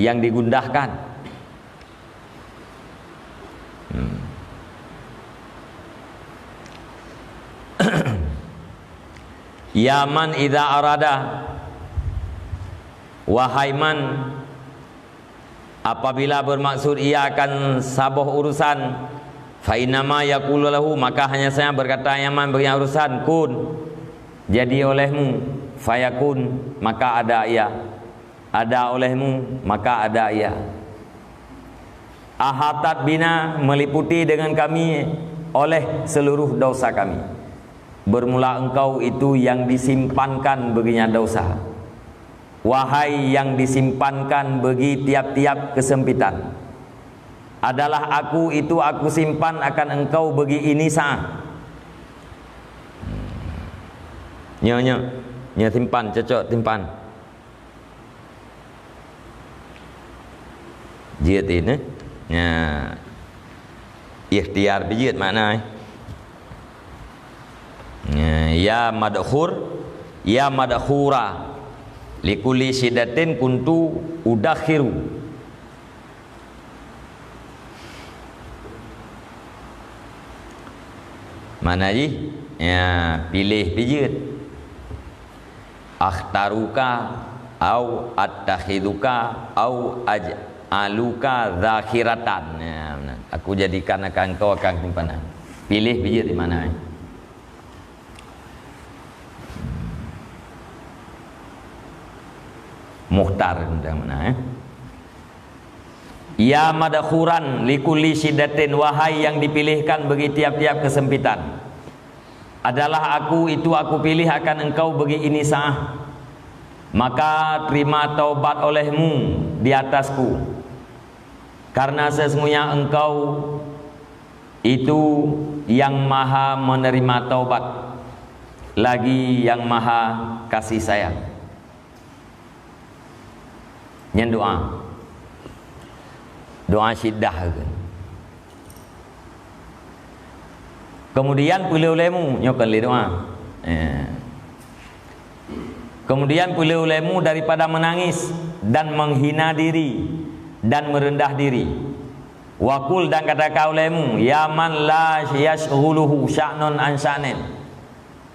yang digundahkan. Hmm. Ya man idza arada, wahai man, apabila bermaksud ia akan saboh urusan, fa innama yaqulu lahu, maka hanya saja berkata ya man bagi urusan, "Kun, jadi olehmu," fayakun, maka ada ia. Ada olehmu, maka ada ia. Ahatat bina, meliputi dengan kami oleh seluruh dosa kami. Bermula engkau itu yang disimpankan baginya dosa. Wahai yang disimpankan bagi tiap-tiap kesempitan. Adalah aku itu aku simpan akan engkau bagi ini saat. Nyo, nyo. Nyo simpan, cocok simpan. Jeuet ini, eh? Nya, ikhtiar bijeuet makna, eh? Nya, ya madkhur, ya madkhura, likulli syiddatin kuntu udakhiru. Makna jih, ya, piléh bijeuet. Akhtaruka au attakhiduka au aj'aluka dzakhiratan. Ya, meunan. Aku jadikan akan engkau akan simpanan. Piléh bijeuet di mana, eh? Mukhtar, meunan, eh? Ya madkhuran likulli syiddatin, wahai yang dipilihkan bagi tiap-tiap kesempitan. Adalah aku itu aku pilih akan engkau bagi ini saat. Maka terima taubat olehmu di atasku. Karena sesungguhnya engkau itu yang maha menerima taubat, lagi yang maha kasih sayang. Nyan doa. Doa syiddah ke. Kemudian peuleueh ulemu, nyoe kan lé doa. Eh. Kemudian peuleueh ulemu daripada menangis dan menghina diri dan merendah diri. Wa qul, dan katakan ulemu, ya man la yashghuluhu sya'nun an sya'nin.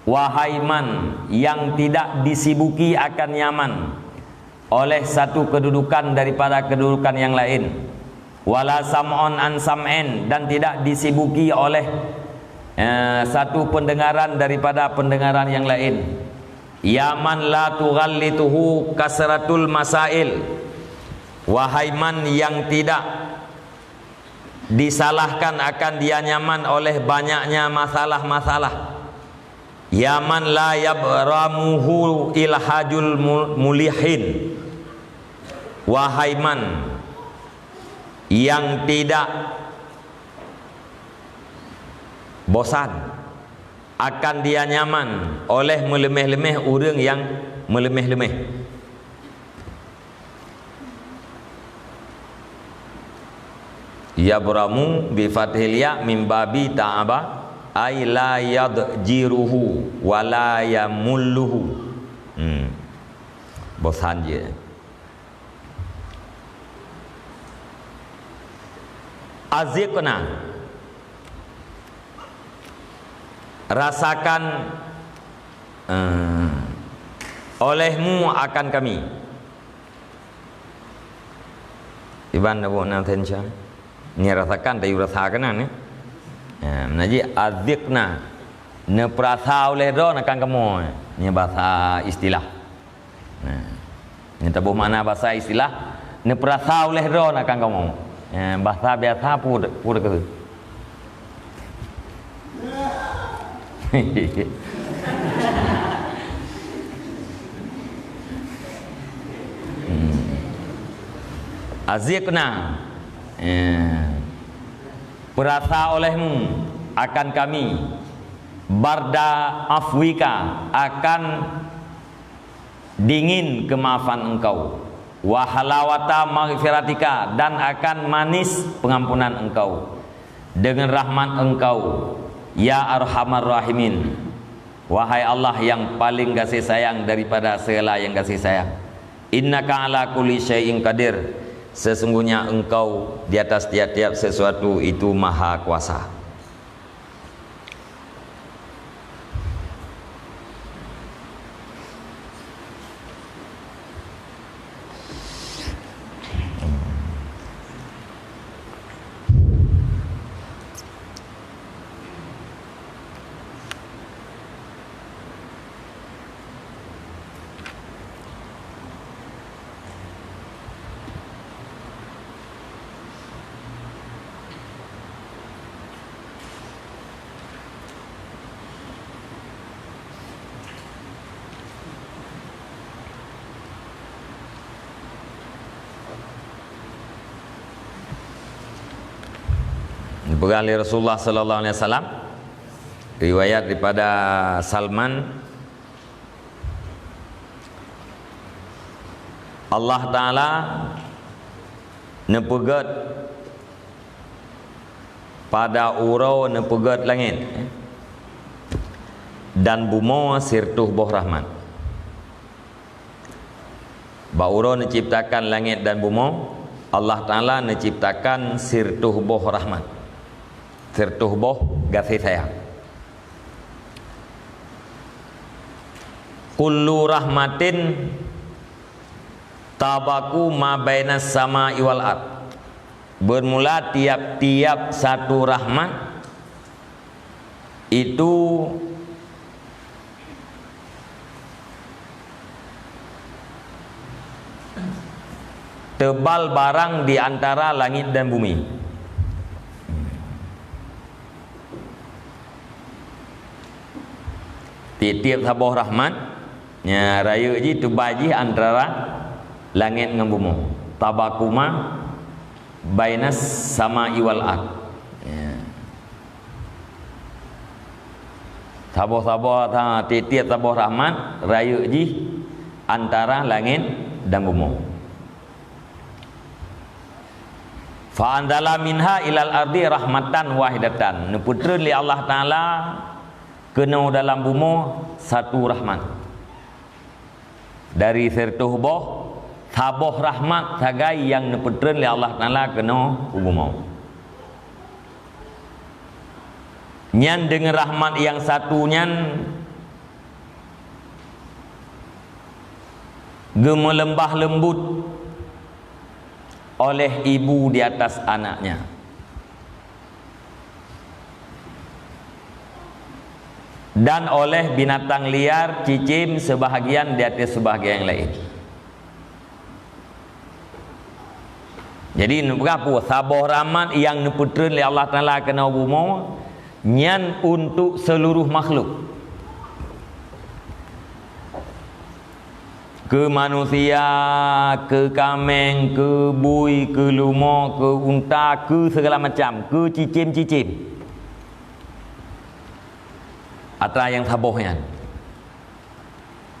Wahai man yang tidak disibuki akan nyaman oleh satu kedudukan daripada kedudukan yang lain. Wala sam'un an sam'in, dan tidak disibuki oleh, eh, satu pendengaran daripada pendengaran yang lain. Ya man la tughallituhu kasratul masail. Wahai man yang tidak disalahkan akan dia nyaman oleh banyaknya masalah-masalah. Ya man la yabramuhu ilhajul mu-, mulihin. Wahai man yang tidak bosan akan dia nyaman oleh meuleumeh-leumeh ureuëng nyang meuleumeh-leumeh. Yabramu bi fathil ya min babi ta'aba, ay la yadjiruhu wa la yamulluhu. Hmm. Bosan je. Azikna. Rasakan, eh, olehmu akan kami. Iban na buet na tensya. Ni rasakan, tapi rasa keunan, ya. Ya, meunan jih azikna. Neupeurasa oleh droe na kan kamoe. Ni bahasa istilah. Nah, nyang taboh makna basa istilah, neupeurasa uleh droe na kan kamoe. Eh, basa biasa pur, pur keu. Hmm. Azikna. Eh, peurasa olehmu akan kami, barda afwika, akan dingin kemaafan Engkau, wa halawata maghfiratika, dan akan manis pengampunan Engkau, dengan rahmat Engkau, ya Arhamar Rahimin, wahai Allah yang paling kasih sayang daripada segala yang kasih sayang. Innaka ala kulli syai'in qadir, sesungguhnya Engkau di atas tiap-tiap sesuatu itu maha kuasa. Dipeugah lé Rasulullah sallallahu alaihi wasallam, riwayat daripada Salman, Allah Taala neupeugét pada uroe neupeugét langét dan bumoe sireutoh boh rahmat. Bak uroe neuciptakan langét dan bumoe, Allah Taala neuciptakan sireutoh boh rahmat, sireutoh boh gaséh sayang. Kullu rahmatin tabaku ma bainas sama'i wal ard. Bermula tiap-tiap satu rahmat itu tebal barang di antara langit dan bumi. Tiep-tiep saboh rahmat, nya rayeuk jih teubai jih antara langét ngon bumoe. Tabakuma bainas sama'i wal ard. Ya. Saboh-saboh, ha, tiep-tiep saboh rahmat rayeuk jih antara langét dan bumoe. Fa anzala minha ilal ardi rahmatan wahidatan. Neupeutreun lé Allah Taala keunoe dalam bumoe satu rahmat. Dari siratoh boh, saboh rahmat sagai nyang neupeutreun lé Allah Taala keunoe u bumoe. Nyan deungon rahmat nyang satu nyan geumeuleumbah leumbut oleh ibu di atas anaknya, dan oleh binatang liar cicém seubahagian di ateueh seubahagian nyang laén. Jadi, neupeugah peue? Saboh rahmat nyang neupeutreun lé Allah Taala keunoe bumoe, nyan untuk seuluruh makhluk. Keu manusia, keu kaméng, keu bui, keu leumo, keu unta, keu segala macam, keu cicém-cicém. Atra nyang saboh nyan.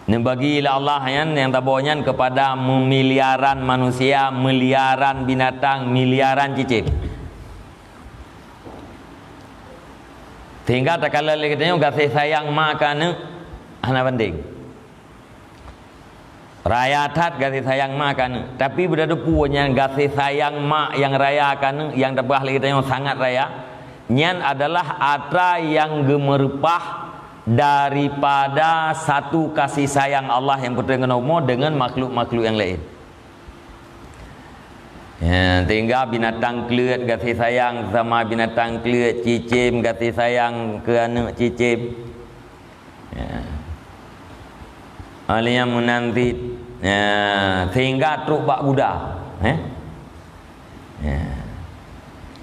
Neubagi lé Allah nyan nyang saboh nyan keupada meumiliaran manusia, miliaran binatang, miliaran cicém. Sehingga takalon lé geutanyoe gaséh sayang ma keu aneuk hana bandéng. Raya that gaséh sayang ma keu aneuk, tapi beudôh-dôh peue nyan gaséh sayang ma nyang raya keu aneuk nyang tapeugah lé geutanyoe sangat raya, nyan adalah atra nyang geumeureumpah daripada satu kasih sayang Allah nyang peutreun keunoe bumoe deungon makhluk-makhluk nyang laén. Ya, sehingga binatang kleuet gaséh sayang sama binatang kleuet, cicém gaséh sayang keu aneuk cicém. Ya. Alia meunan cit, ya, sehingga trok bak guda, eh? Ya.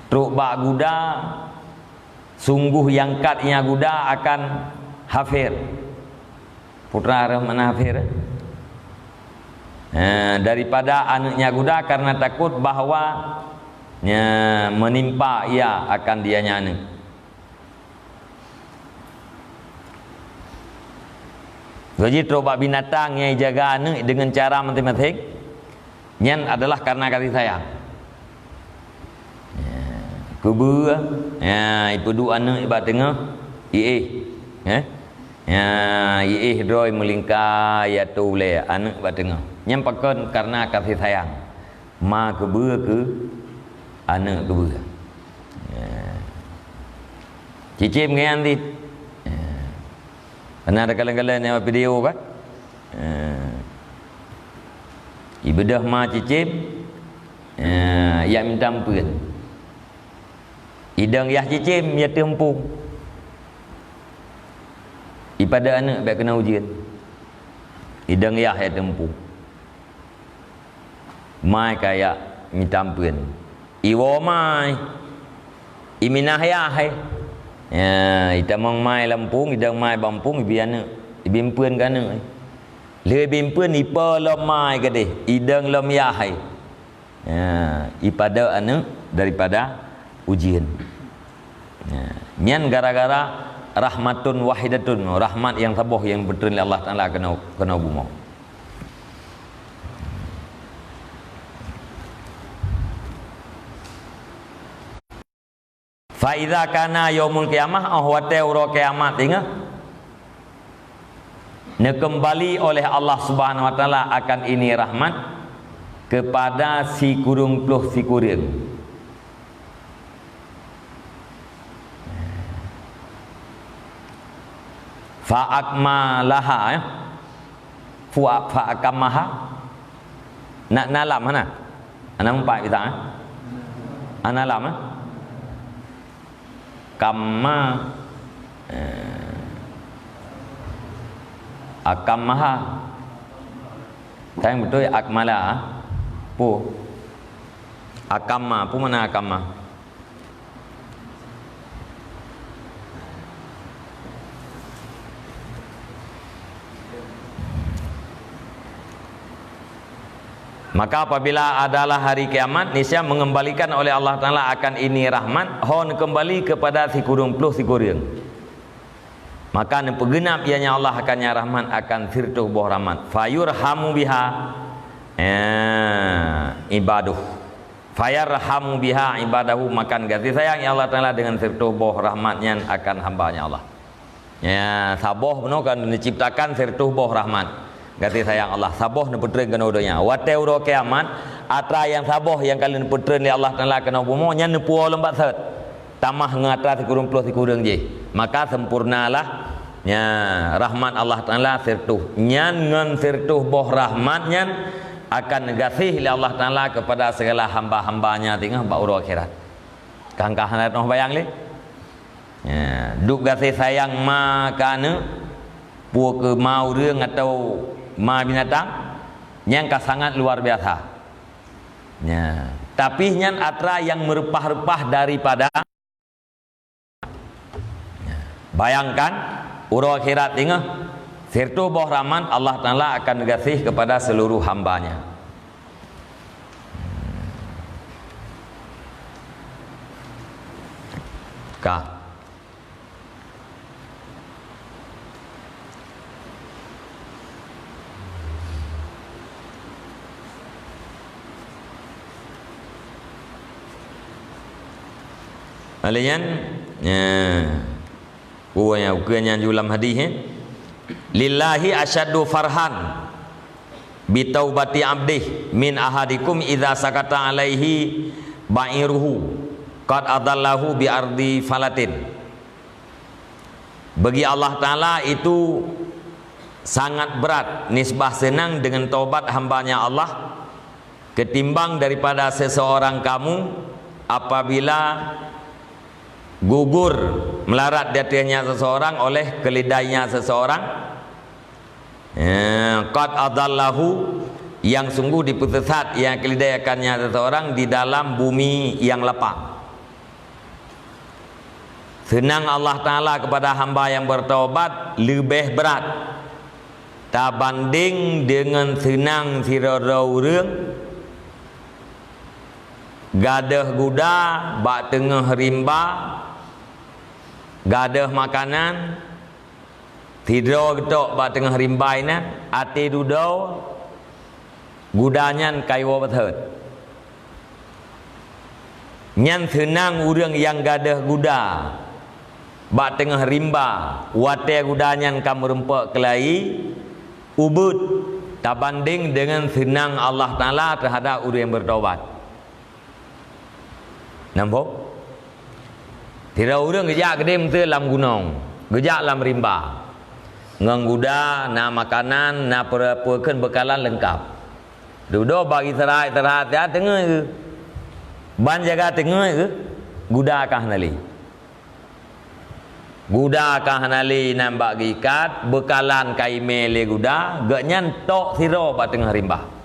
Trok bak guda, sungguh nyang kat nyang guda akan hafir. Putra roh mana hafir? Eh, daripada aneuk nyang guda karena takut bahwa nya menimpa ia akan dia nya aneuk. Jadi trok bak binatang nyang jaga aneuk dengan cara masing-masing, nyan adalah karena kasih sayang. Ya, keubeue, ya, ipeuduek aneuk bak teungoh, iéh. Ya. Ya, iéh droe meulingka, ya tu lé aneuk bak teungoh. Nyan pakon karena kasih sayang. Ma keubeue keu aneuk keubeue. Ya. Cicém ngian dit. Ya. Pernah ada kalian-kalian yang video kan? Ya. Ibeudôh ma cicém, ya, yak minta ampeuen. Idong yah cicém, ya teumpung. Ipada aneuk bèk keunoe ujeuen. Idong yah, ya teumpung. Mai kaya minta ampeuen. Iwoe mai. Iminah yah, eh. Ya, itamong mai lam pung, idong mai bak pung, ibi aneuk. Ibi ampeuen keu aneuk, eh. Lheueh ibi ampeuen, ipo lom mai keudeh. Idong lom yah, eh. Ya, ipada aneuk daripada ujeuen. Ya, nyan gara-gara rahmatun wahidatun, rahmat nyang saboh nyang peutreun lé Allah Taala keunoe, keunoe bumoe. Fa iza kana yaumul qiyamah, 'oh watèe uroe kiamat teungoh, neukeumbali oleh Allah Subhanahu wa Taala akan ini rahmat keupada sikureueng ploh sikureueng. Fa akmalaha, ya. Fa, fa akammaha. Nak na lam hana? Hana meupat kita, eh? Hana lam, eh? Kamma, eh, akammaha. Tang beutôi akmala, eh? Pu. Akamma, pu mana akamma? Maka apabila adalah hari kiamat, niscaya mengembalikan oleh Allah Taala akan ini rahmat, hon kembali kepada sikureueng ploh sikureueng. Maka neupeugeunap ianya Allah akan nya rahmat akan siratoh boh rahmat. Fayurhamu biha, eh, ibaduh. Fayarhamu biha ibadahu, maka gaséh sayang ya Allah Taala dengan siratoh boh rahmat nyan akan hamba-Nya Allah. Ya, saboh bunoe ka neuciptakan sireutoh boh rahmat. Gaséh sayang Allah, saboh neupeutrön keunoe donya. Watée uroe kiamat, atra nyang saboh nyang ka lheueh neupeutrön lé Allah Taala keunoe bumoe, nyan neupuwoe lom bak sot. Tamah ngon atra sikureueng ploh sikureueng jih. Maka sempurnalah, ya, rahmat Allah Taala sireutoh. Nyan ngon sireutoh boh rahmat nyan akan neugaséh lé Allah Taala keupada segala hamba-hamba-Nya singoh bak uroe akhirat. Kang ka hana teuh bayang lé? Ya, dup gaséh sayang ma keu aneuk, peu kheueh ma ureuëng atawa ma binatang, nyang ka sangat luar biasa. Ya, tapi nyan atra nyang meureupah-reupah daripada. Ya, bayangkan, uroe akhirat singoh, sireutoh boh rahmat Allah Taala akan neugaséh keupada seuluruh hamba-Nya. Ka. Lheueh nyan, ya. Ukeue nyan ju lam hadis, eh. "Lillahi asyaddu farhan bi taubati abdih min ahadikum idza sakata alaihi ba'iruhu qad adallahu bi ardi falatin." Bagi Allah Taala itu sangat berat nisbah seunang deungon taubat hamba-Nya Allah ketimbang daripada seseorang kamu apabila gugur melarat di atasnya seseorang oleh keledainya seseorang, eh, qad adallahu, yang sungguh dipeusesat yang keledai akannya seseorang di dalam bumi yang lapang. Seunang Allah Taala keupada hamba nyang beutaubat leubeh brat tabandeng deungon seunang sidroe-droe ureuëng gadôh guda bak teungoh rimba, gadôh makanan, sidroe geutok bak teungoh rimba inan, até dudoe guda nyan ka iwoe beuthot. Nyan seunang ureuëng nyang gadôh guda bak teungoh rimba, watée guda nyan ka meurumpok keulayi, ubeuet tabandeng deungon seunang Allah Taala teuhadap ureuëng nyang beutaubat. Nampak? Sidroe ureuëng geujak keudeh meuseu lam gunong, geujak lam rimba. Ngon guda, na makanan, na peue-peue kheun beukalan leungkab. Dudoe bak istirahat-istirahat, ya teungeut geuh. Ban jaga teungeut geuh, guda ka hana lé. Guda ka hana lé inan bak geuikat, beukalan ka imé lé guda, geuhnyan tok sidroe bak teungoh rimba.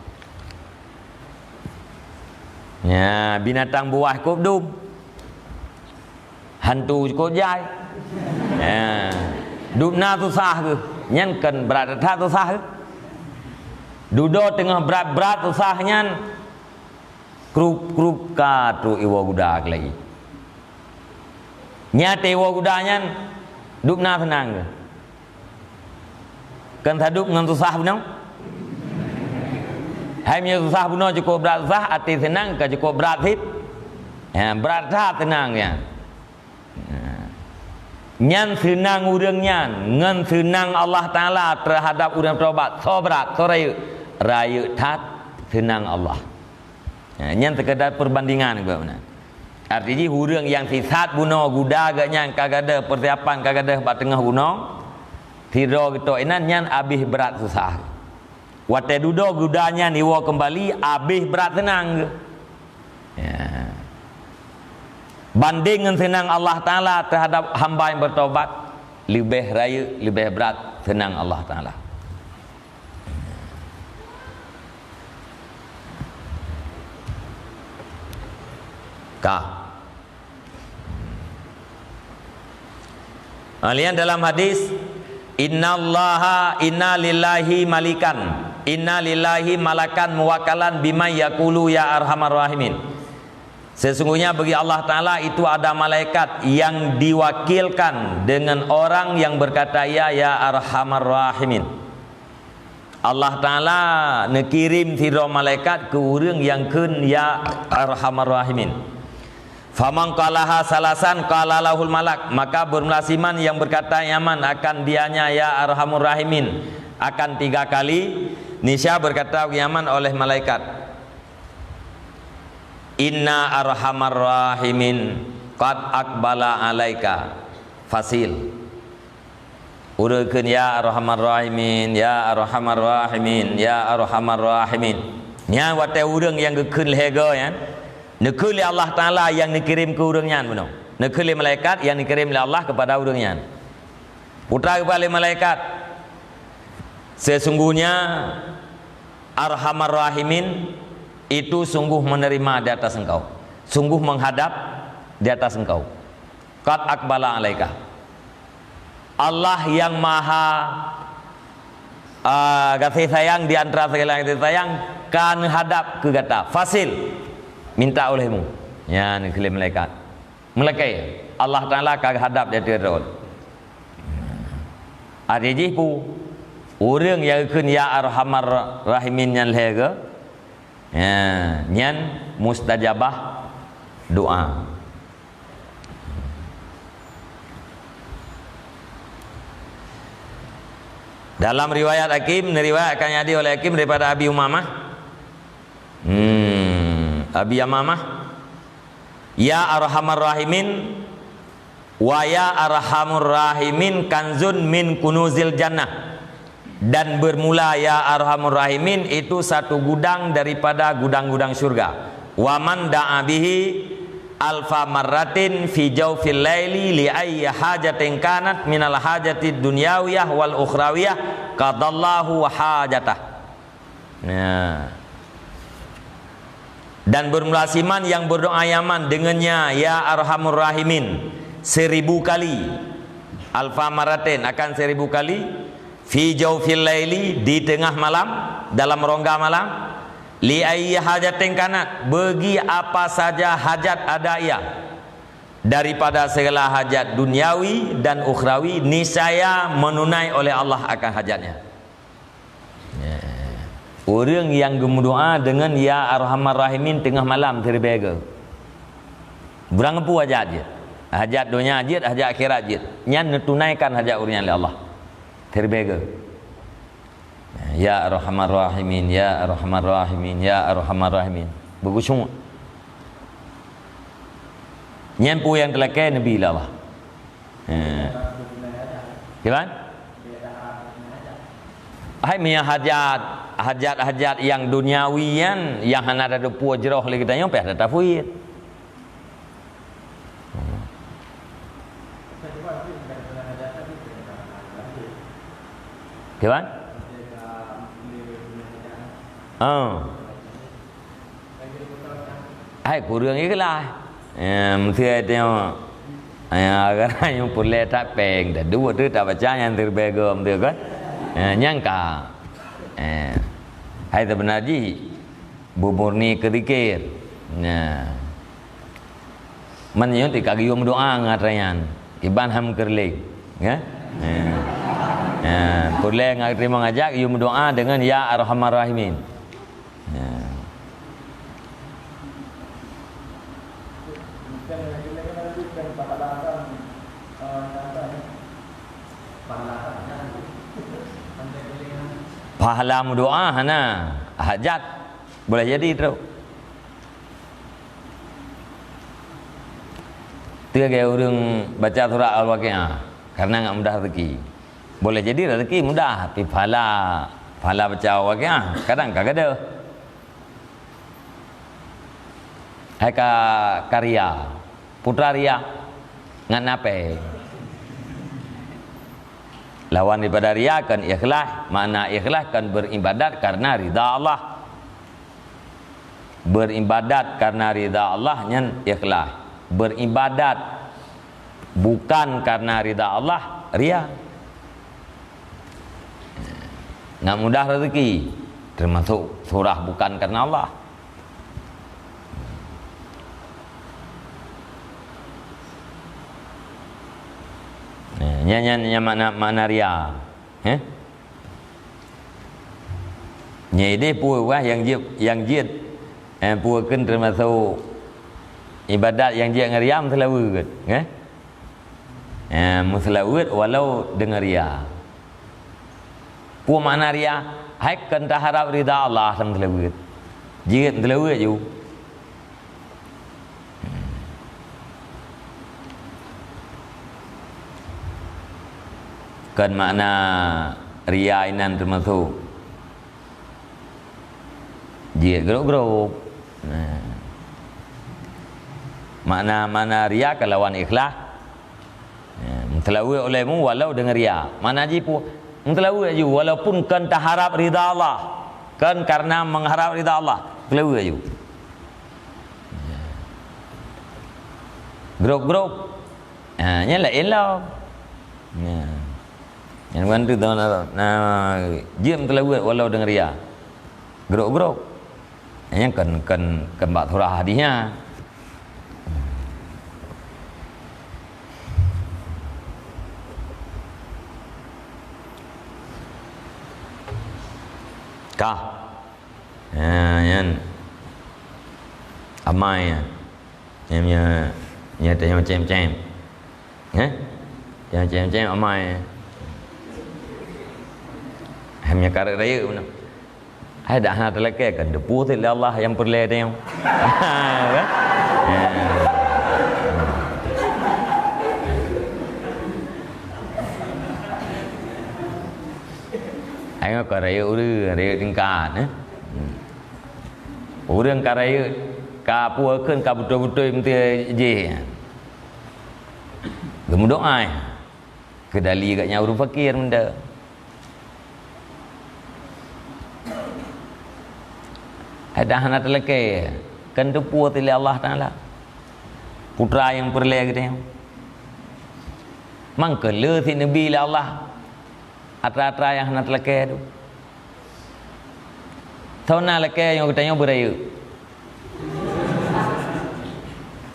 Nya, binatang buah cukôp dum. Hantu cukôp jai. Nya, dum na susah geuh. Nyan kon brat that susah geuh. Dudoe teungoh brat-brat susah nyan, krup-krup ka trok iwoe guda keulayi. Nya teuwoe guda nyan, dum na seunang geuh. Kon sadub ngon susah bunoe. Hai meunyoe susah bunoe cukôp brat susah, até seunang ka cukôp brat cit. Ya, brat that seunang nyan. Ya. Nyan seunang ureuëng nyan ngon seunang Allah Taala teuhadap ureuëng taubat. Soe brat, soe rayeuk? Rayeuk that seunang Allah. Ha, nyan sekedar perbandingan geuh meunan. Arti jih ureuëng nyang sisat bunoe guda geuhnyan ka gadôh persiapan ka gadôh bak teungoh gunong, sidroe geutok inan nyan abéh brat susah. Watée dudoe guda nyan iwoe keumbali abéh brat seunang geuh. Ya. Bandeng ngon seunang Allah Taala teuhadap hamba nyang beutaubat, leubeh rayeuk, leubeh brat seunang Allah Taala. Ka. Kemudian dalam hadis, "Innallaha, inna lillahi malikan, inna lillahi malakan muwakkalan biman yaqulu ya arhamar rahimin." Sesungguhnya bagi Allah Taala itu ada malaikat yang diwakilkan dengan orang yang berkata, "Ya, ya Arhamar Rahimin." Allah Taala neukirém sidroe malaikat keu ureuëng nyang kheun, "Ya Arhamar Rahimin." Faman qalaha salasan qala lahul malak, maka bermula siman yang berkata nyan akan dianya ya arhamur rahimin akan tiga kali, niscaya berkata nyan oleh malaikat, "Inna arhamar rahimin qad aqbala alaika fasil." Ureuëng kheun, "Ya Arhamar Rahimin, ya Arhamar Rahimin, ya Arhamar Rahimin." Nyan watée ureuëng nyang geukheun lhée goe nyan, neukheun lé Allah Taala nyang neukirém keu ureuëng nyan bunoe. Neukheun lé malaikat nyang neukirém lé Allah keupada ureuëng nyan. Peugah keupada lé malaikat, "Sesungguhnya Arhamar Rahimin itu sungguh menerima di atas engkau, sungguh menghadap di atas engkau." Qad aqbala alaika. Allah yang maha, ah, gaséh sayang di antara segala gaséh sayang ka neuhadab keu gata. Fasil, minta olehmu. Nyan keu lé malaikat. Meulakée, Allah Taala ka hadab di ateueh droe. Até jih peue? Ureuëng nyang geukheun ya arhamar rahimin nyan lhée goe, ya, nyan mustajabah doa. Dalam riwayat Hakim, riwayat nyang dioleh Hakim daripada Abi Umamah. Hmm, Abi Umamah, "Ya Arhamar Rahimin, wa ya Arhamur Rahimin kanzun min kunuzil jannah." Dan bermula ya Arhamur Rahimin itu satu gudang daripada gudang-gudang syurga. "Wa man da'a bihi alfa marratin fi jaufil laili li ayyi hajatin kanat minal hajatid dunyawiyah wal ukhrawiyah qadallahu hajatah." Nah. Dan bermula siman yang berdoa nyan dengannya ya Arhamur Rahimin seribu kali, alfa maratin akan seribu kali, fi jaufil laili di tengah malam, dalam rongga malam, li ayyi hajatin kanat, bagi apa saja hajat ada ia, daripada segala hajat duniawi dan ukhrawi, niscaya menunai oleh Allah akan hajatnya. Ya. Ureuëng nyang geumeudoá deungon ya Arhamar Rahimin teungoh malam teuribée geuh. Beurangkapeue hajat jeuet. Hajat donya jeuet, hajat akhirat jeuet. Nyan neutunaikan hajat ureuëng nyan lé Allah. Teuribée geuh. Ya Arhamar Rahimin, ya Arhamar Rahimin, ya Arhamar Rahimin. Beugusung. Nyan peue nyang teulakée neubi lé Allah. Eh. Kiban? Hai, meunyoe hajat, hajat-hajat nyang duniawi nyan, nyang hana tateupeue jroh lé geutanyoe, payah tatafwid. Kiban? Oh. Hai, kureueng ikhlaih. Eh, meusé tengok. Eh, kadang nyang peureulée that péng, dah dua tu tak baca nyang teubego, beutôi kan? Eh, nyang ka. Eh, hai, sebenar jih, beumurni keu zikir. Nah. Man nyoe tika geuyue meudoá ngon atra nyan. Kiban ham keureuléng. Ya? Eh. Eh, peureulée ngon teurimong hajat, geuyue meudoá deungon ya Arhamar Rahimin. Ya. Pahala meudoá hana, hajat boleh jadi trok. Teuga ureuëng baca surat Al-Waqiah karena nggak mudah rezeki. Boleh jadi rezeki mudah, tapi pahala, pahala baca Al-Waqiah kadang ka gadôh. Hai ka, ka ria, putra ria, ngat nape? Lawan daripada ria kan ikhlas, makna ikhlas kan beribadat karena ridha Allah. Beribadat karena ridha Allah nyan ikhlas. Beribadat bukan karena ridha Allah, ria. Nggak mudah rezeki, termasuk surah bukan karena Allah. Nah, nyan, nyan, nyan makna, makna ria. Eh? Nyan ideh peue wah nyang jeuet, nyang jeuet, eh, peue kheun termasuk ibadat nyang jeuet ngon ria meuseulaweuet, eh? Eh, meuseulaweuet walau deungon ria. Peue makna ria? Hai kon taharab ridha Allah lam meuseulaweuet. Jeuet meuseulaweuet ju. Kon makna ria inan teumasok jeuet grok-grok. Nah. Makna-makna ria keu lawan ikhlas. Ya, meuseulaweuet ulèe mu walau deungon ria. Makna jih peue? Meuseulaweuet ju walaupun kon taharab ridha Allah, kon karena mengharap ridha Allah. Meuseulaweuet ju. Ya. Grok-grok. Ha, nyan laén lom. Ya. Nyan bukan tu, nah, jeuet meuseulaweuet walau deungon ria. Grok-grok. Nyan kon, kon, kon bak surah hadis nyan. Ka. Ha, nyan. Amai nyan. Nyan, nyan, nyan, nyan, cem-cem. Eh? Nyan, cem-cem amai. Hem nyan karek rayeuk beuna. Hai dak hana talakée kan, teupeue sit lé Allah nyang peureulée tanyoe. Kan? Ya. Hai ngon ka rayeuk ureueng, rayeuk tingkat, eh? Hmm. Ureueng ka rayeuk, ka peue kheun ka beutôi-beutôi meuteujih. Geumeudoá, eh? Keudali gobnyan ureueng fakir meunteu. Hai dak hana talakée, kan teupeue sit lé Allah Taala. Putra nyang peureulée geutanyoe. Mangkeu le sit neubi lé Allah atra-atra nyang hana talakée tu. Soe na lakée nyoe geutanyoe beurayeuk?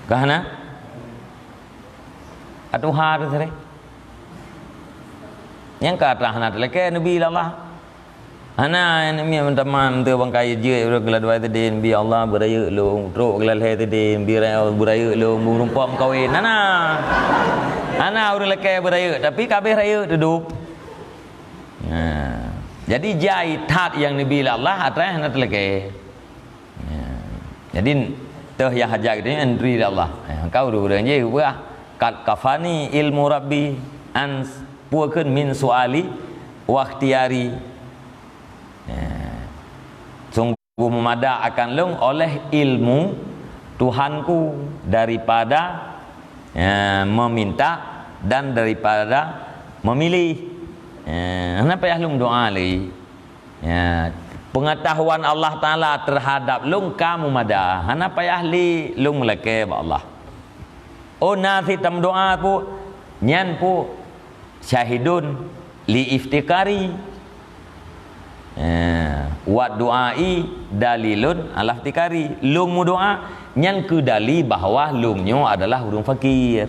Ka hana? Atuha tu sere. Nyang ka atra hana talakée neubi lé Allah. Hana, neubi meutamah meuteubangkai jeuet ureueng keuladua teude neubi Allah beurayeuk lôn, trok keulalhée teude neubi ra-, beurayeuk lôn, meurumpok meukawen. Hana. Hana ureueng lakée beurayeuk, tapi ka abéh rayeuk teudôh. Nah, jadi jai that nyang neubi lé Allah atra hana talakée. Ya. Jadi, toh nyang hajat geutanyoe neuturi lé Allah. Ya, ka ureueng-ureueng jih peugah, "Qad kafani ilmu Rabbi an s-, peue kheun min suali wa ikhtiyari." Ya. Sungguh meumada akan lôn oleh ilmu Tuhanku daripada, ya, meminta dan daripada memilih. Ya, hana payah lôn doa lé. Ya, peungatahuan Allah Taala teuhadab lôn ka meumada, hana payah lé lôn meulakée bak Allah. Oh, na sit tameudoá peue, nyan peue, syahidun li iftikari. Ya, wa du'ai dalilun ala iftikari. Lôn meudoá, nyan keu dali bahwa lôn nyoe adalah ureueng fakir.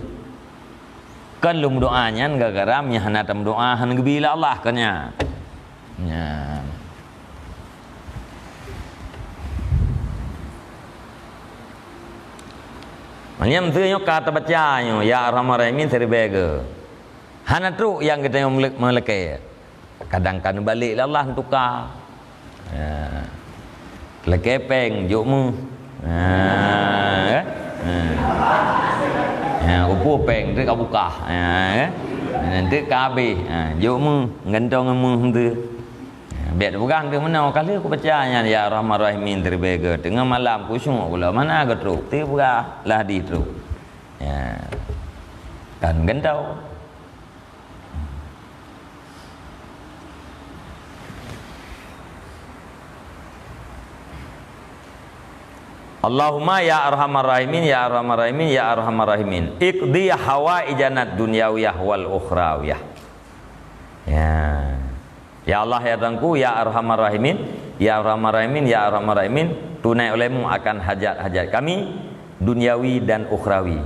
Kan lôn meudoá nyan gara-gara meunyo hana tameudoá hana geubi lé Allah, kan nyan. Nyan. Meunyo miseue nyoe ka tabaca nyoe, "Ya Arhamar Rahimin," siribée geu. Hana trok nyang geutanyoe meulakée. Kadang ka neubalek lé Allah neutuka. Ya. Lakée péng jok meuh. Ha, kan? Ha. Ha, upu péng tu ka bukah. Ha, kan? Nanti ka habéh. Ha, jok meuh, gantoe ngon meuh tu. Ha, bék teupeugah tu meunoe, ka lheueh kubaca nyan, "Ya Arhamar Rahimin," siribée geu. Teungoh malam kusyuk gula, mana geutrok? Teupeugah lah di trok. Ya. Kan gantoe. Allahumma ya arhamar rahimin, ya arhamar rahimin, ya arhamar rahimin. Iqdi hawaijana dunyawiyah wal ukhrawiyah. Ya. Ya Allah, ya Tuhanku, ya arhamar rahimin, ya arhamar rahimin, ya arhamar rahimin, tunai olehmu akan hajat-hajat kami, dunyawi dan ukhrawi.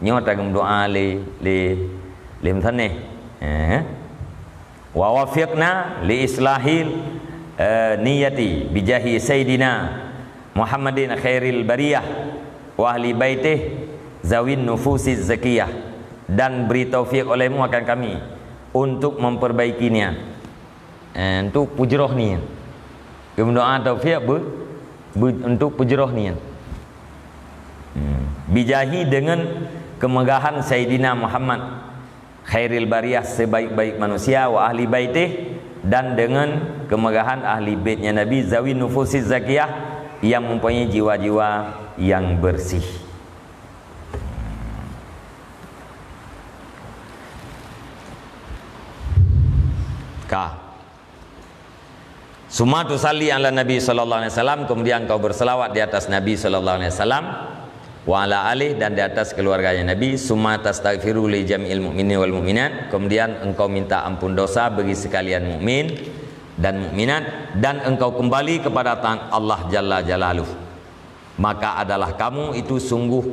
Nyoe ta geumeudoá lé, lé, lé meusanéh. Eh. Wa wafiqna li islahil, eh, niyati bijahi sayyidina Muhammadin khairil bariyah. wa ahli baitih zawin nufusiz zakiyah, dan beri taufik olehmu akan kami untuk memperbaikinya, eh, untuk pujroh niat. Geumeudoa taufik be-, be-, untuk pujroh niat. Hmm. Bijahi, dengan kemegahan Saidina Muhammad, khairil bariyah, sebaik-baik manusia, wa ahli baitih, dan dengan kemegahan ahli baitnya Nabi, zawi nufusiz zakiyah, yang mempunyai jiwa-jiwa yang bersih. Ka. Summa tusalli ala Nabi sallallahu alaihi wasallam, kemudian engkau berselawat di atas Nabi sallallahu alaihi wasallam, wa ala alih, dan di atas keluarganya Nabi, summa tastaghfiru li jami'il mu'minin wal mu'minat, kemudian engkau minta ampun dosa bagi sekalian mukmin dan mukminat, dan engkau kembali kepada ta-, Allah Jalla Jalaluh. Maka adalah kamu itu sungguh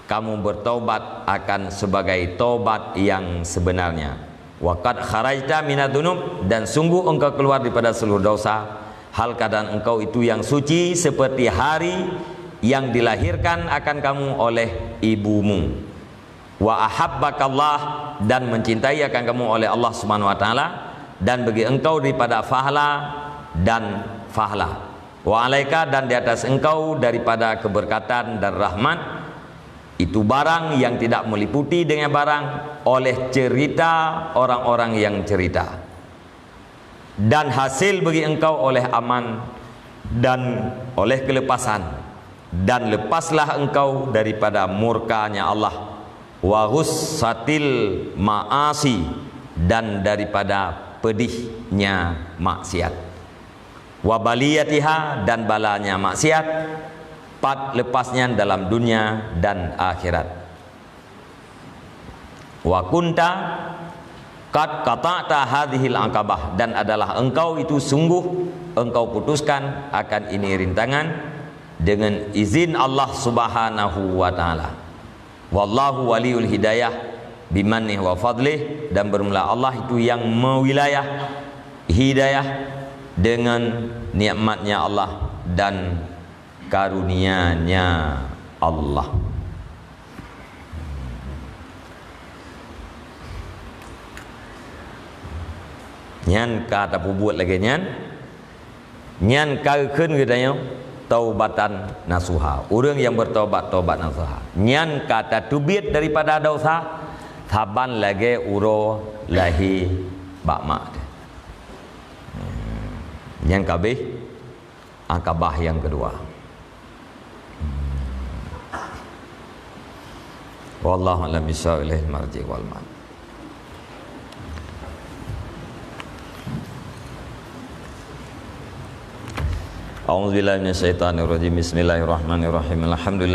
kamu bertaubat akan sebagai taubat yang sebenarnya. Wa qad kharajta minadz dzunub, dan sungguh engkau keluar daripada seluruh dosa, hal keadaan engkau itu yang suci seperti hari yang dilahirkan akan kamu oleh ibumu. Wa ahabbakallah, dan mencintai akan kamu oleh Allah Subhanahu wa taala, dan bagi engkau daripada fahla dan fahla. Wa alaika, dan di atas engkau daripada keberkatan dan rahmat, itu barang yang tidak meliputi dengan barang oleh cerita orang-orang yang cerita. Dan hasil bagi engkau oleh aman dan oleh kelepasan, dan lepaslah engkau daripada murkanya Allah, wa ghussatil ma'asi, dan daripada pedihnya maksiat, wa baliyatiha, dan balanya maksiat, pat lepas nyan dalam dunia dan akhirat. Wa kunta qad qata'ta hadzihil aqabah, dan adalah engkau itu sungguh engkau putuskan akan ini rintangan dengan izin Allah Subhanahu wa taala. Wallahu waliyul hidayah bimannih wa fadlih, dan bermula Allah itu yang mewilayah hidayah dengan nikmatnya Allah dan karunia-Nya Allah. Nyan ka tapeubuet lagée nyan, nyan ka geukheun geutanyoe taubatan nasuha. Ureuëng nyang beutaubat, taubat nasuha. Nyan ka tateubiet daripada desya saban lagée uroe lahé bak mak teuh. Nyan ka abéh Aqabah nyang keudua. Wallahu a'lam bishawab, ilaihil marji' wal ma'ab. A'udzubillahi minasyaitonirrajim. Bismillahirrahmanirrahim. Alhamdulillah.